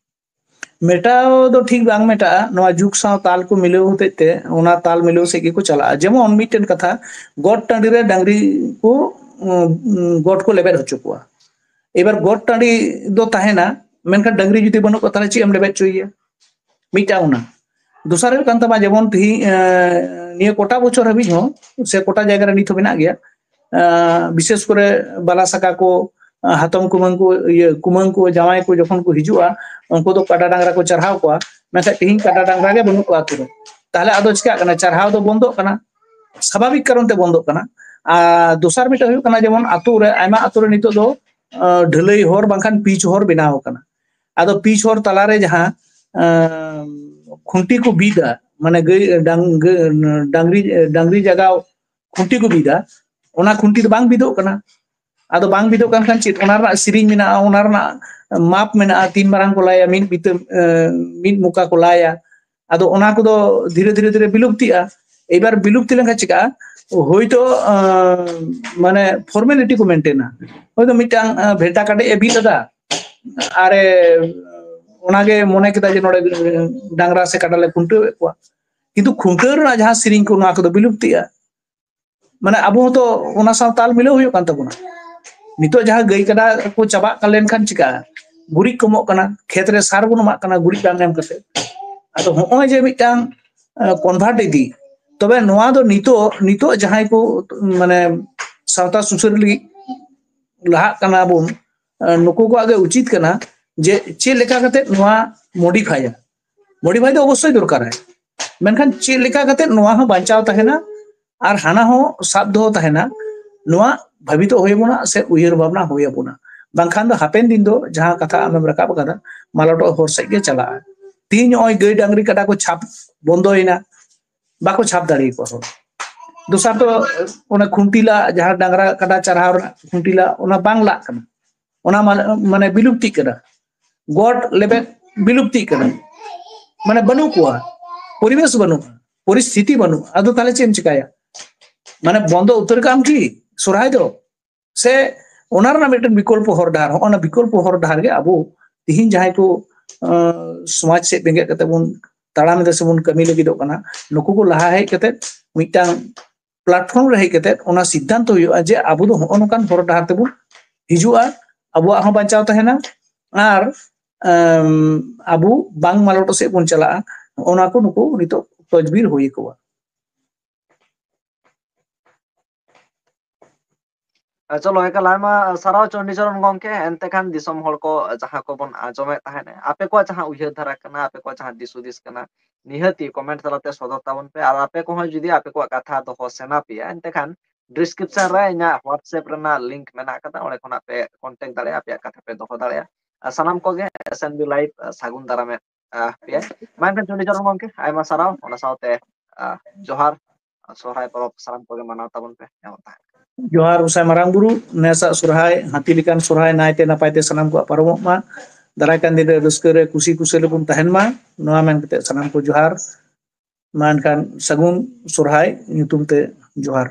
ᱢᱮᱴᱟᱣ ᱫᱚ ᱴᱷᱤᱠ ᱵᱟᱝ ᱢᱮᱴᱟᱜᱼᱟ᱾ ᱱᱚᱣᱟ ᱡᱩᱜᱽ ᱥᱟᱶ ᱛᱟᱞ ᱠᱚ ᱢᱤᱞᱟᱹᱣ ᱦᱚᱛᱮᱡ ᱛᱮ ᱚᱱᱟ ᱛᱟᱞ ᱢᱤᱞᱟᱹᱣ ᱥᱮᱫ ᱜᱮᱠᱚ ᱪᱟᱞᱟᱜᱼᱟ᱾ ᱡᱮᱢᱚᱱ ᱢᱤᱫᱴᱮᱱ ᱠᱟᱛᱷᱟ, ᱜᱚᱴ ᱴᱟᱺᱰᱤ ᱨᱮ ᱰᱟᱝᱨᱤ ᱠᱚ ᱩᱸ, ᱜᱚᱴ ᱠᱚ ᱞᱮᱵᱮᱫ ᱦᱚᱪᱚ ᱠᱚᱣᱟ᱾ ᱮᱵᱟᱨ ᱜᱚᱴ ᱴᱟᱺᱰᱤ ᱫᱚ ᱛᱟᱦᱮᱱᱟ, ᱢᱮᱱᱠᱷᱟᱱ ᱰᱟᱝᱨᱤ ᱡᱩᱫᱤ ᱵᱟᱹᱱᱩᱜ ᱠᱚᱣᱟ, ᱛᱟᱦᱚᱞᱮ ᱪᱮᱫ ᱮᱢ ᱞᱮᱵᱮᱫ ᱦᱚᱪᱚᱭᱮᱭᱟ? ᱢᱤᱫᱴᱟᱝ ᱚᱱᱟ᱾ ᱫᱚᱥᱟᱨ ᱦᱩᱭᱩᱜ ᱠᱟᱱ ᱛᱟᱢᱟ, ᱡᱮᱢᱚᱱ ᱛᱤᱦᱤᱧ ᱮᱸ, ᱱᱤᱭᱟᱹ ᱠᱚᱴᱟ ᱵᱚᱪᱷᱚᱨ ᱦᱟᱹᱵᱤᱡ ᱦᱚᱸ ᱥᱮ ᱠᱚᱴᱟ ᱡᱟᱭᱜᱟ ᱨᱮ ᱱᱤᱛ ᱦᱚᱸ ᱢᱮᱱᱟᱜ ᱜᱮᱭᱟ, ᱮᱸ, ᱵᱤᱥᱮᱥ ᱠᱚᱨᱮ ᱵᱟᱞᱟ ᱥᱟᱠᱟ ᱠᱚ, ᱮᱸ, ᱦᱟᱛᱚᱢ ᱠᱩᱢᱟᱹᱝ ᱠᱚ, ᱤᱭᱟᱹ ᱠᱩᱢᱟᱹᱝ ᱠᱚ, ᱡᱟᱶᱟᱭ ᱠᱚ ᱡᱚᱠᱷᱚᱱ ᱠᱚ ᱦᱤᱡᱩᱜᱼᱟ, ᱩᱱᱠᱩ ᱫᱚ ᱠᱟᱰᱟ ᱰᱟᱝᱨᱟ ᱠᱚ ᱪᱟᱨᱦᱟᱣ ᱠᱚᱣᱟ᱾ ᱢᱮᱱᱠᱷᱟᱱ ᱛᱤᱦᱤᱧ ᱠᱟᱰᱟ ᱰᱟᱝᱨᱟ ᱜᱮ ᱵᱟᱹᱱᱩᱜ ᱠᱚᱣᱟ ᱟᱹᱛᱩ ᱨᱮ᱾ ᱛᱟᱦᱚᱞᱮ ᱟᱫᱚ ᱪᱤᱠᱟᱹᱜ ᱠᱟᱱᱟ? ᱪᱟᱨᱦᱟᱣ ᱫᱚ ᱵᱚᱱᱫᱚᱜ ᱠᱟᱱᱟ᱾ ᱥᱟᱵᱷᱟᱵᱤᱠ ᱠᱟᱨᱚᱱ ᱛᱮ ᱵᱚᱱᱫᱚᱜ ᱠᱟᱱᱟ᱾ ᱟᱨ ᱫᱚᱥᱟᱨ ᱢᱤᱫᱴᱮᱱ ᱦᱩᱭᱩᱜ ᱠᱟᱱᱟ, ᱡᱮᱢᱚᱱ ᱟᱹᱛᱩ ᱨᱮ, ᱟᱭᱢᱟ ᱟᱹᱛᱩ ᱨᱮ ᱱᱤᱛᱚᱜ ᱫᱚ, ᱟᱸ, ᱰᱷᱟᱹᱞᱟᱹᱭ ᱦᱚᱨ ᱵᱟᱝᱠᱷᱟᱱ ᱯᱤᱪ ᱦᱚᱨ ᱵᱮᱱᱟᱣ ᱟᱠᱟᱱᱟ᱾ ᱟᱫᱚ ᱯᱤᱪ ᱦᱚᱨ ᱛᱟᱞᱟᱨᱮ ᱡᱟᱦᱟᱸ, ᱟᱸ, ᱠᱷᱩᱱᱴᱤ ᱠᱚ ᱵᱤᱫᱟ, ᱢᱟᱱᱮ ᱜᱟᱹᱭ, ᱰᱟᱝ-, ᱜᱟᱹ-, ᱰᱟᱝᱨᱤ, ᱰᱟᱝᱨᱤ ᱡᱟᱜᱟᱣ ᱠᱷᱩᱱᱴᱤ ᱠᱚ ᱵᱤᱫᱟ, ᱚᱱᱟ ᱠᱷᱩᱱᱴᱤ ᱫᱚ ᱵᱟᱝ ᱵᱤᱫᱚᱜ ᱠᱟᱱᱟ᱾ ᱟᱫᱚ ᱵᱟᱝ ᱵᱤᱫᱚᱜ ᱠᱟᱱ ᱠᱷᱟᱱ ᱪᱮᱫ? ᱚᱱᱟ ᱨᱮᱱᱟᱜ ᱥᱮᱨᱮᱧ ᱢᱮᱱᱟᱜᱼᱟ, ᱚᱱᱟ ᱨᱮᱱᱟᱜ ᱢᱟᱯ ᱢᱮᱱᱟᱜᱼᱟ, ᱛᱤᱱ ᱢᱟᱨᱟᱝ ᱠᱚ ᱞᱟᱭᱟ, ᱢᱤᱫ ᱵᱤᱛᱟᱹ, ᱮᱸ, ᱢᱤᱫ ᱢᱚᱠᱟ ᱠᱚ ᱞᱟᱭᱟ᱾ ᱟᱫᱚ ᱚᱱᱟ ᱠᱚᱫᱚ ᱫᱷᱤᱨᱮ ᱫᱷᱤᱨᱮ ᱫᱷᱤᱨᱮ ᱵᱤᱞᱩᱯᱛᱤᱜᱼᱟ᱾ ᱮᱵᱟᱨ ᱵᱤᱞᱩᱯᱛᱤ ᱞᱮᱱᱠᱷᱟᱱ ᱪᱤᱠᱟᱹᱜᱼᱟ? ᱦᱳᱭᱛᱳ, ᱟᱸ, ᱢᱟᱱᱮ ᱯᱷᱚᱨᱢᱮᱞᱤᱴᱤ ᱠᱚ ᱢᱮᱱᱴᱮᱱᱟ᱾ ᱦᱳᱭᱛᱳ ᱢᱤᱫᱴᱟᱝ, ᱟᱸ, ᱵᱷᱮᱰᱟ ᱠᱟᱰᱮᱡ ᱮ ᱵᱤᱫ ᱟᱫᱟ, ᱟᱨᱮ, ᱚᱱᱟᱜᱮ ᱢᱚᱱᱮ ᱠᱮᱫᱟ ᱡᱮ ᱱᱚᱰᱮ ᱰᱟᱝᱨᱟ ᱥᱮ ᱠᱟᱰᱟ ᱞᱮ ᱠᱷᱩᱱᱴᱟᱹᱣᱮᱫ ᱠᱚᱣᱟ, ᱠᱤᱱᱛᱩ ᱠᱷᱩᱱᱴᱟᱹᱣ ᱨᱮᱱᱟᱜ ᱡᱟᱦᱟᱸ ᱥᱮᱨᱮᱧ ᱠᱚ, ᱱᱚᱣᱟ ᱠᱚᱫᱚ ᱵᱤᱞᱩᱯᱛᱤᱜᱼᱟ᱾ ᱢᱟᱱᱮ ᱟᱵᱚ ᱦᱚᱸᱛᱚ ᱚᱱᱟ ᱥᱟᱶ ᱛᱟᱞ ᱢᱤᱞᱟᱹᱣ ᱦᱩᱭᱩᱜ ᱠᱟᱱ ᱛᱟᱵᱚᱱᱟ᱾ ᱱᱤᱛᱚᱜ ᱡᱟᱦᱟᱸ ᱜᱟᱹᱭ ᱠᱟᱰᱟ ᱠᱚ ᱪᱟᱵᱟᱜ ᱠᱟᱱ ᱞᱮᱱᱠᱷᱟᱱ ᱪᱤᱠᱟᱹᱜᱼᱟ? ᱜᱩᱨᱤᱡ ᱠᱚᱢᱚᱜ ᱠᱟᱱᱟ, ᱠᱷᱮᱛ ᱨᱮ ᱥᱟᱨ ᱵᱚᱱ ᱮᱢᱟᱜ ᱠᱟᱱᱟ ᱜᱩᱨᱤᱡ ᱵᱟᱝ ᱮᱢ ᱠᱟᱛᱮ᱾ ᱟᱫᱚ ᱦᱚᱸᱜᱼᱚᱭ ᱡᱮ ᱢᱤᱫᱴᱟᱝ, ᱟᱸ, ᱠᱚᱱᱵᱷᱟᱨᱴ ᱤᱫᱤ, ᱛᱚᱵᱮ ᱱᱚᱣᱟ ᱫᱚ ᱱᱤᱛᱚᱜ, ᱱᱤᱛᱚᱜ ᱡᱟᱦᱟᱸᱭ ᱠᱚ, ᱢᱟᱱᱮ, ᱥᱟᱶᱛᱟ ᱥᱩᱥᱟᱹᱨ ᱞᱟᱹᱜᱤᱫ ᱞᱟᱦᱟᱜ ᱠᱟᱱᱟ ᱵᱚᱱ, ᱟᱸ, ᱱᱩᱠᱩ ᱠᱚᱣᱟᱜ ᱜᱮ ᱩᱪᱤᱛ ᱠᱟᱱᱟ ᱡᱮ ᱪᱮᱫ ᱞᱮᱠᱟ ᱠᱟᱛᱮ ᱱᱚᱣᱟ ᱢᱚᱰᱤᱯᱷᱟᱭᱟ᱾ ᱢᱚᱰᱤᱯᱷᱟᱭ ᱫᱚ ᱚᱵᱚᱥᱥᱳᱭ ᱫᱚᱨᱠᱟᱨᱟᱭ, ᱢᱮᱱᱠᱷᱟᱱ ᱪᱮᱫ ᱞᱮᱠᱟ ᱠᱟᱛᱮ ᱱᱚᱣᱟ ᱦᱚᱸ ᱵᱟᱧᱪᱟᱣ ᱛᱟᱦᱮᱱᱟ ᱟᱨ ᱦᱟᱱᱟ ᱦᱚᱸ ᱥᱟᱵ ᱫᱚᱦᱚ ᱛᱟᱦᱮᱱᱟ, ᱱᱚᱣᱟ ᱵᱷᱟᱵᱤᱛᱚᱜ ᱦᱩᱭ ᱟᱵᱚᱱᱟ ᱥᱮ ᱩᱭᱦᱟᱹᱨ ᱵᱷᱟᱵᱽᱱᱟ ᱦᱩᱭ ᱟᱵᱚᱱᱟ᱾ ᱵᱟᱝᱠᱷᱟᱱ ᱫᱚ ᱦᱟᱯᱮᱱ ᱫᱤᱱ ᱫᱚ ᱡᱟᱦᱟᱸ ᱠᱟᱛᱷᱟ ᱟᱢᱮᱢ ᱨᱟᱠᱟᱵ ᱟᱠᱟᱫᱟ, ᱢᱟᱞᱚᱴᱚᱜ ᱦᱚᱨ ᱥᱮᱫ ᱜᱮ ᱪᱟᱞᱟᱜᱼᱟ᱾ ᱛᱤᱦᱤᱧ ᱱᱚᱜᱼᱚᱭ ᱜᱟᱹᱭ ᱰᱟᱝᱨᱤ ᱠᱟᱰᱟ ᱠᱚ ᱪᱷᱟᱯ ᱵᱚᱱᱫᱚᱭᱮᱱᱟ, ᱵᱟᱠᱚ ᱪᱷᱟᱯ ᱫᱟᱲᱮᱭᱟᱠᱚᱣᱟ ᱦᱚᱲ᱾ ᱫᱚᱥᱟᱨ ᱫᱚ ᱚᱱᱟ ᱠᱷᱩᱱᱴᱤ ᱞᱟ, ᱡᱟᱦᱟᱸ ᱰᱟᱝᱨᱟ ᱠᱟᱰᱟ ᱪᱟᱨᱦᱟᱣ ᱨᱮᱱᱟᱜ ᱠᱷᱩᱱᱴᱤ ᱞᱟ, ᱚᱱᱟ ᱵᱟᱝ ᱞᱟᱜ ᱠᱟᱱᱟ, ᱚᱱᱟ ᱢᱟᱱᱮ, ᱢᱟᱱᱮ ᱵᱤᱞᱩᱯᱛᱤᱜ ᱠᱟᱱᱟ᱾ ᱜᱚᱴ ᱞᱮᱵᱮᱫ ᱵᱤᱞᱩᱯᱛᱤᱜ ᱠᱟᱱᱟ᱾ ᱢᱟᱱᱮ ᱵᱟᱹᱱᱩᱜ ᱠᱚᱣᱟ, ᱯᱚᱨᱤᱵᱮᱥ ᱵᱟᱹᱱᱩᱜᱼᱟ, ᱯᱚᱨᱤᱥᱛᱷᱤᱛᱤ ᱵᱟᱹᱱᱩᱜᱼᱟ᱾ ᱟᱫᱚ ᱛᱟᱦᱞᱮ ᱪᱮᱫ ᱮᱢ ᱪᱤᱠᱟᱹᱭᱟ? ᱢᱟᱱᱮ ᱵᱚᱱᱫᱚ ᱩᱛᱟᱹᱨ ᱠᱟᱜ ᱟᱢ ᱠᱤ ᱥᱚᱨᱦᱟᱭ ᱫᱚ? ᱥᱮ ᱚᱱᱟ ᱨᱮᱱᱟᱜ ᱢᱤᱫᱴᱮᱱ ᱵᱤᱠᱚᱞᱯᱚ ᱦᱚᱨ ᱰᱟᱦᱟᱨ, ᱦᱚᱸᱜᱼᱚ ᱱᱟ ᱵᱤᱠᱚᱞᱯᱚ ᱦᱚᱨ ᱰᱟᱦᱟᱨ ᱜᱮ ᱟᱵᱚ ᱛᱤᱦᱤᱧ ᱡᱟᱦᱟᱸᱭ ᱠᱚ, ᱟᱸ, ᱥᱚᱢᱟᱡᱽ ᱥᱮᱫ ᱵᱮᱸᱜᱮᱫ ᱠᱟᱛᱮ ᱵᱚᱱ ᱛᱟᱲᱟᱢ ᱮᱫᱟ ᱥᱮᱵᱚᱱ ᱠᱟᱹᱢᱤ ᱞᱟᱹᱜᱤᱫᱚᱜ ᱠᱟᱱᱟ, ᱱᱩᱠᱩ ᱠᱚ ᱞᱟᱦᱟ ᱦᱮᱡ ᱠᱟᱛᱮ ᱢᱤᱫᱴᱟᱝ platform ᱨᱮ ᱦᱮᱡ ᱠᱟᱛᱮ ᱚᱱᱟ ᱥᱤᱫᱽᱫᱷᱟᱱᱛᱚ ᱦᱩᱭᱩᱜᱼᱟ ᱡᱮ ᱟᱵᱚ ᱫᱚ ᱦᱚᱸᱜᱼᱚ ᱱᱚᱝᱠᱟᱱ ᱦᱚᱨ ᱰᱟᱦᱟᱨ ᱛᱮᱵᱚᱱ ᱦᱤᱡᱩᱜᱼᱟ, ᱟᱵᱚᱣᱟᱜ ᱦᱚᱸ ᱵᱟᱧᱪᱟᱣ ᱛᱟᱦᱮᱱᱟ, ᱟᱨ, ᱟᱢ, ᱟᱵᱚ ᱵᱟᱝ ᱢᱟᱞᱚᱴᱚᱜ ᱥᱮᱫ ᱵᱚᱱ ᱪᱟᱞᱟᱜᱼᱟ᱾ ᱚᱱᱟ ᱠᱚ ᱱᱩᱠᱩ ᱱᱤᱛᱚᱜ ᱛᱚᱡᱽᱵᱤᱨ ᱦᱩᱭ ᱟᱠᱚᱣᱟ᱾ ᱟᱨ ᱪᱚᱞᱚ, ᱮᱠᱟᱞ ᱟᱭᱢᱟ ᱥᱟᱨᱦᱟᱣ ᱪᱚᱱᱰᱤᱪᱚᱨᱚᱱ ᱜᱚᱢᱠᱮ᱾ ᱮᱱᱛᱮ ᱠᱷᱟᱱ ᱫᱤᱥᱚᱢ ᱦᱚᱲ ᱠᱚ ᱡᱟᱦᱟᱸ ᱠᱚᱵᱚᱱ ᱟᱸᱡᱚᱢᱮᱫ ᱛᱟᱦᱮᱸᱫ, ᱟᱯᱮ ᱠᱚᱣᱟᱜ ᱡᱟᱦᱟᱸ ᱩᱭᱦᱟᱹᱨ ᱫᱷᱟᱨᱟ ᱠᱟᱱᱟ, ᱟᱯᱮ ᱠᱚᱣᱟᱜ ᱡᱟᱦᱟᱸ ᱫᱤᱥ ᱦᱩᱫᱤᱥ ᱠᱟᱱᱟ, ᱱᱤᱦᱟᱹᱛᱤ comment ᱛᱟᱞᱟᱛᱮ ᱥᱚᱫᱚᱨ ᱛᱟᱵᱚᱱ ᱯᱮ᱾ ᱟᱨ ᱟᱯᱮ ᱠᱚᱦᱚᱸ ᱡᱩᱫᱤ ᱟᱯᱮ ᱠᱚᱣᱟᱜ ᱠᱟᱛᱷᱟ ᱫᱚᱦᱚ ᱥᱟᱱᱟ ᱯᱮᱭᱟ, ᱮᱱᱛᱮ ᱠᱷᱟᱱ description ᱨᱮ ᱤᱧᱟᱹᱜ WhatsApp ᱨᱮᱱᱟᱜ link ᱢᱮᱱᱟᱜ ᱟᱠᱟᱫᱟ, ᱚᱸᱰᱮ ᱠᱷᱚᱱᱟᱜ ᱯᱮ contact ᱫᱟᱲᱮᱭᱟᱜᱼᱟ, ᱟᱯᱮᱭᱟᱜ ᱠᱟᱛᱷᱟ ᱯᱮ ᱫᱚᱦᱚ ᱫᱟᱲᱮᱭᱟᱜᱼᱟ᱾ ᱟᱨ ᱥᱟᱱᱟᱢ ᱠᱚᱜᱮ S N B Live ᱥᱟᱹᱜᱩᱱ ᱫᱟᱨᱟᱢᱮᱫ, ᱟᱦ, ᱯᱮᱭᱟᱭ᱾ ᱢᱟ ᱮᱱᱠᱷᱟᱱ ᱪᱚᱱᱰᱤᱪᱚᱨᱚᱱ ᱜᱚᱢᱠᱮ, ᱟᱭᱢᱟ ᱥᱟᱨᱦᱟᱣ, ᱚᱱᱟ ᱥᱟᱶᱛᱮ, ᱟᱦ, ᱡᱚᱦᱟᱨ᱾ ᱥᱚᱦᱨᱟᱭ ᱯᱚᱨᱚᱵᱽ ᱥᱟᱱᱟᱢ ᱠᱚᱜᱮ ᱢᱟᱱᱟᱣ ᱛᱟᱵᱚᱱ ᱯᱮ, ᱡᱮᱢᱚᱱ ᱛᱟᱦᱮᱸ᱾ ᱡᱚᱦᱟᱨ ᱜᱚᱸᱥᱟᱭ ᱢᱟᱨᱟᱝ ᱵᱩᱨᱩ, ᱱᱮᱥᱟᱜ ᱥᱚᱨᱦᱟᱭ ᱦᱟᱹᱛᱤ ᱞᱮᱠᱟᱱ ᱥᱚᱨᱦᱟᱭ ᱱᱟᱭᱛᱮ ᱱᱟᱯᱟᱭ ᱛᱮ ᱥᱟᱱᱟᱢ ᱠᱚᱣᱟᱜ ᱯᱟᱨᱚᱢᱚᱜ ᱢᱟ᱾ ᱫᱟᱨᱟᱭ ᱠᱟᱱ ᱫᱤᱱ ᱨᱮ ᱨᱟᱹᱥᱠᱟᱹ ᱨᱮ ᱠᱩᱥᱤ ᱠᱩᱥᱟᱹᱞ ᱨᱮᱵᱚᱱ ᱛᱟᱦᱮᱱ ᱢᱟ᱾ ᱱᱚᱣᱟ ᱢᱮᱱ ᱠᱟᱛᱮ ᱥᱟᱱᱟᱢ ᱠᱚ ᱡᱚᱦᱟᱨ᱾ ᱢᱟ ᱮᱱᱠᱷᱟᱱ ᱥᱟᱹᱜᱩᱱ ᱥᱚᱨᱦᱟᱭ ᱧᱩᱛᱩᱢ ᱛᱮ ᱡᱚᱦᱟᱨ᱾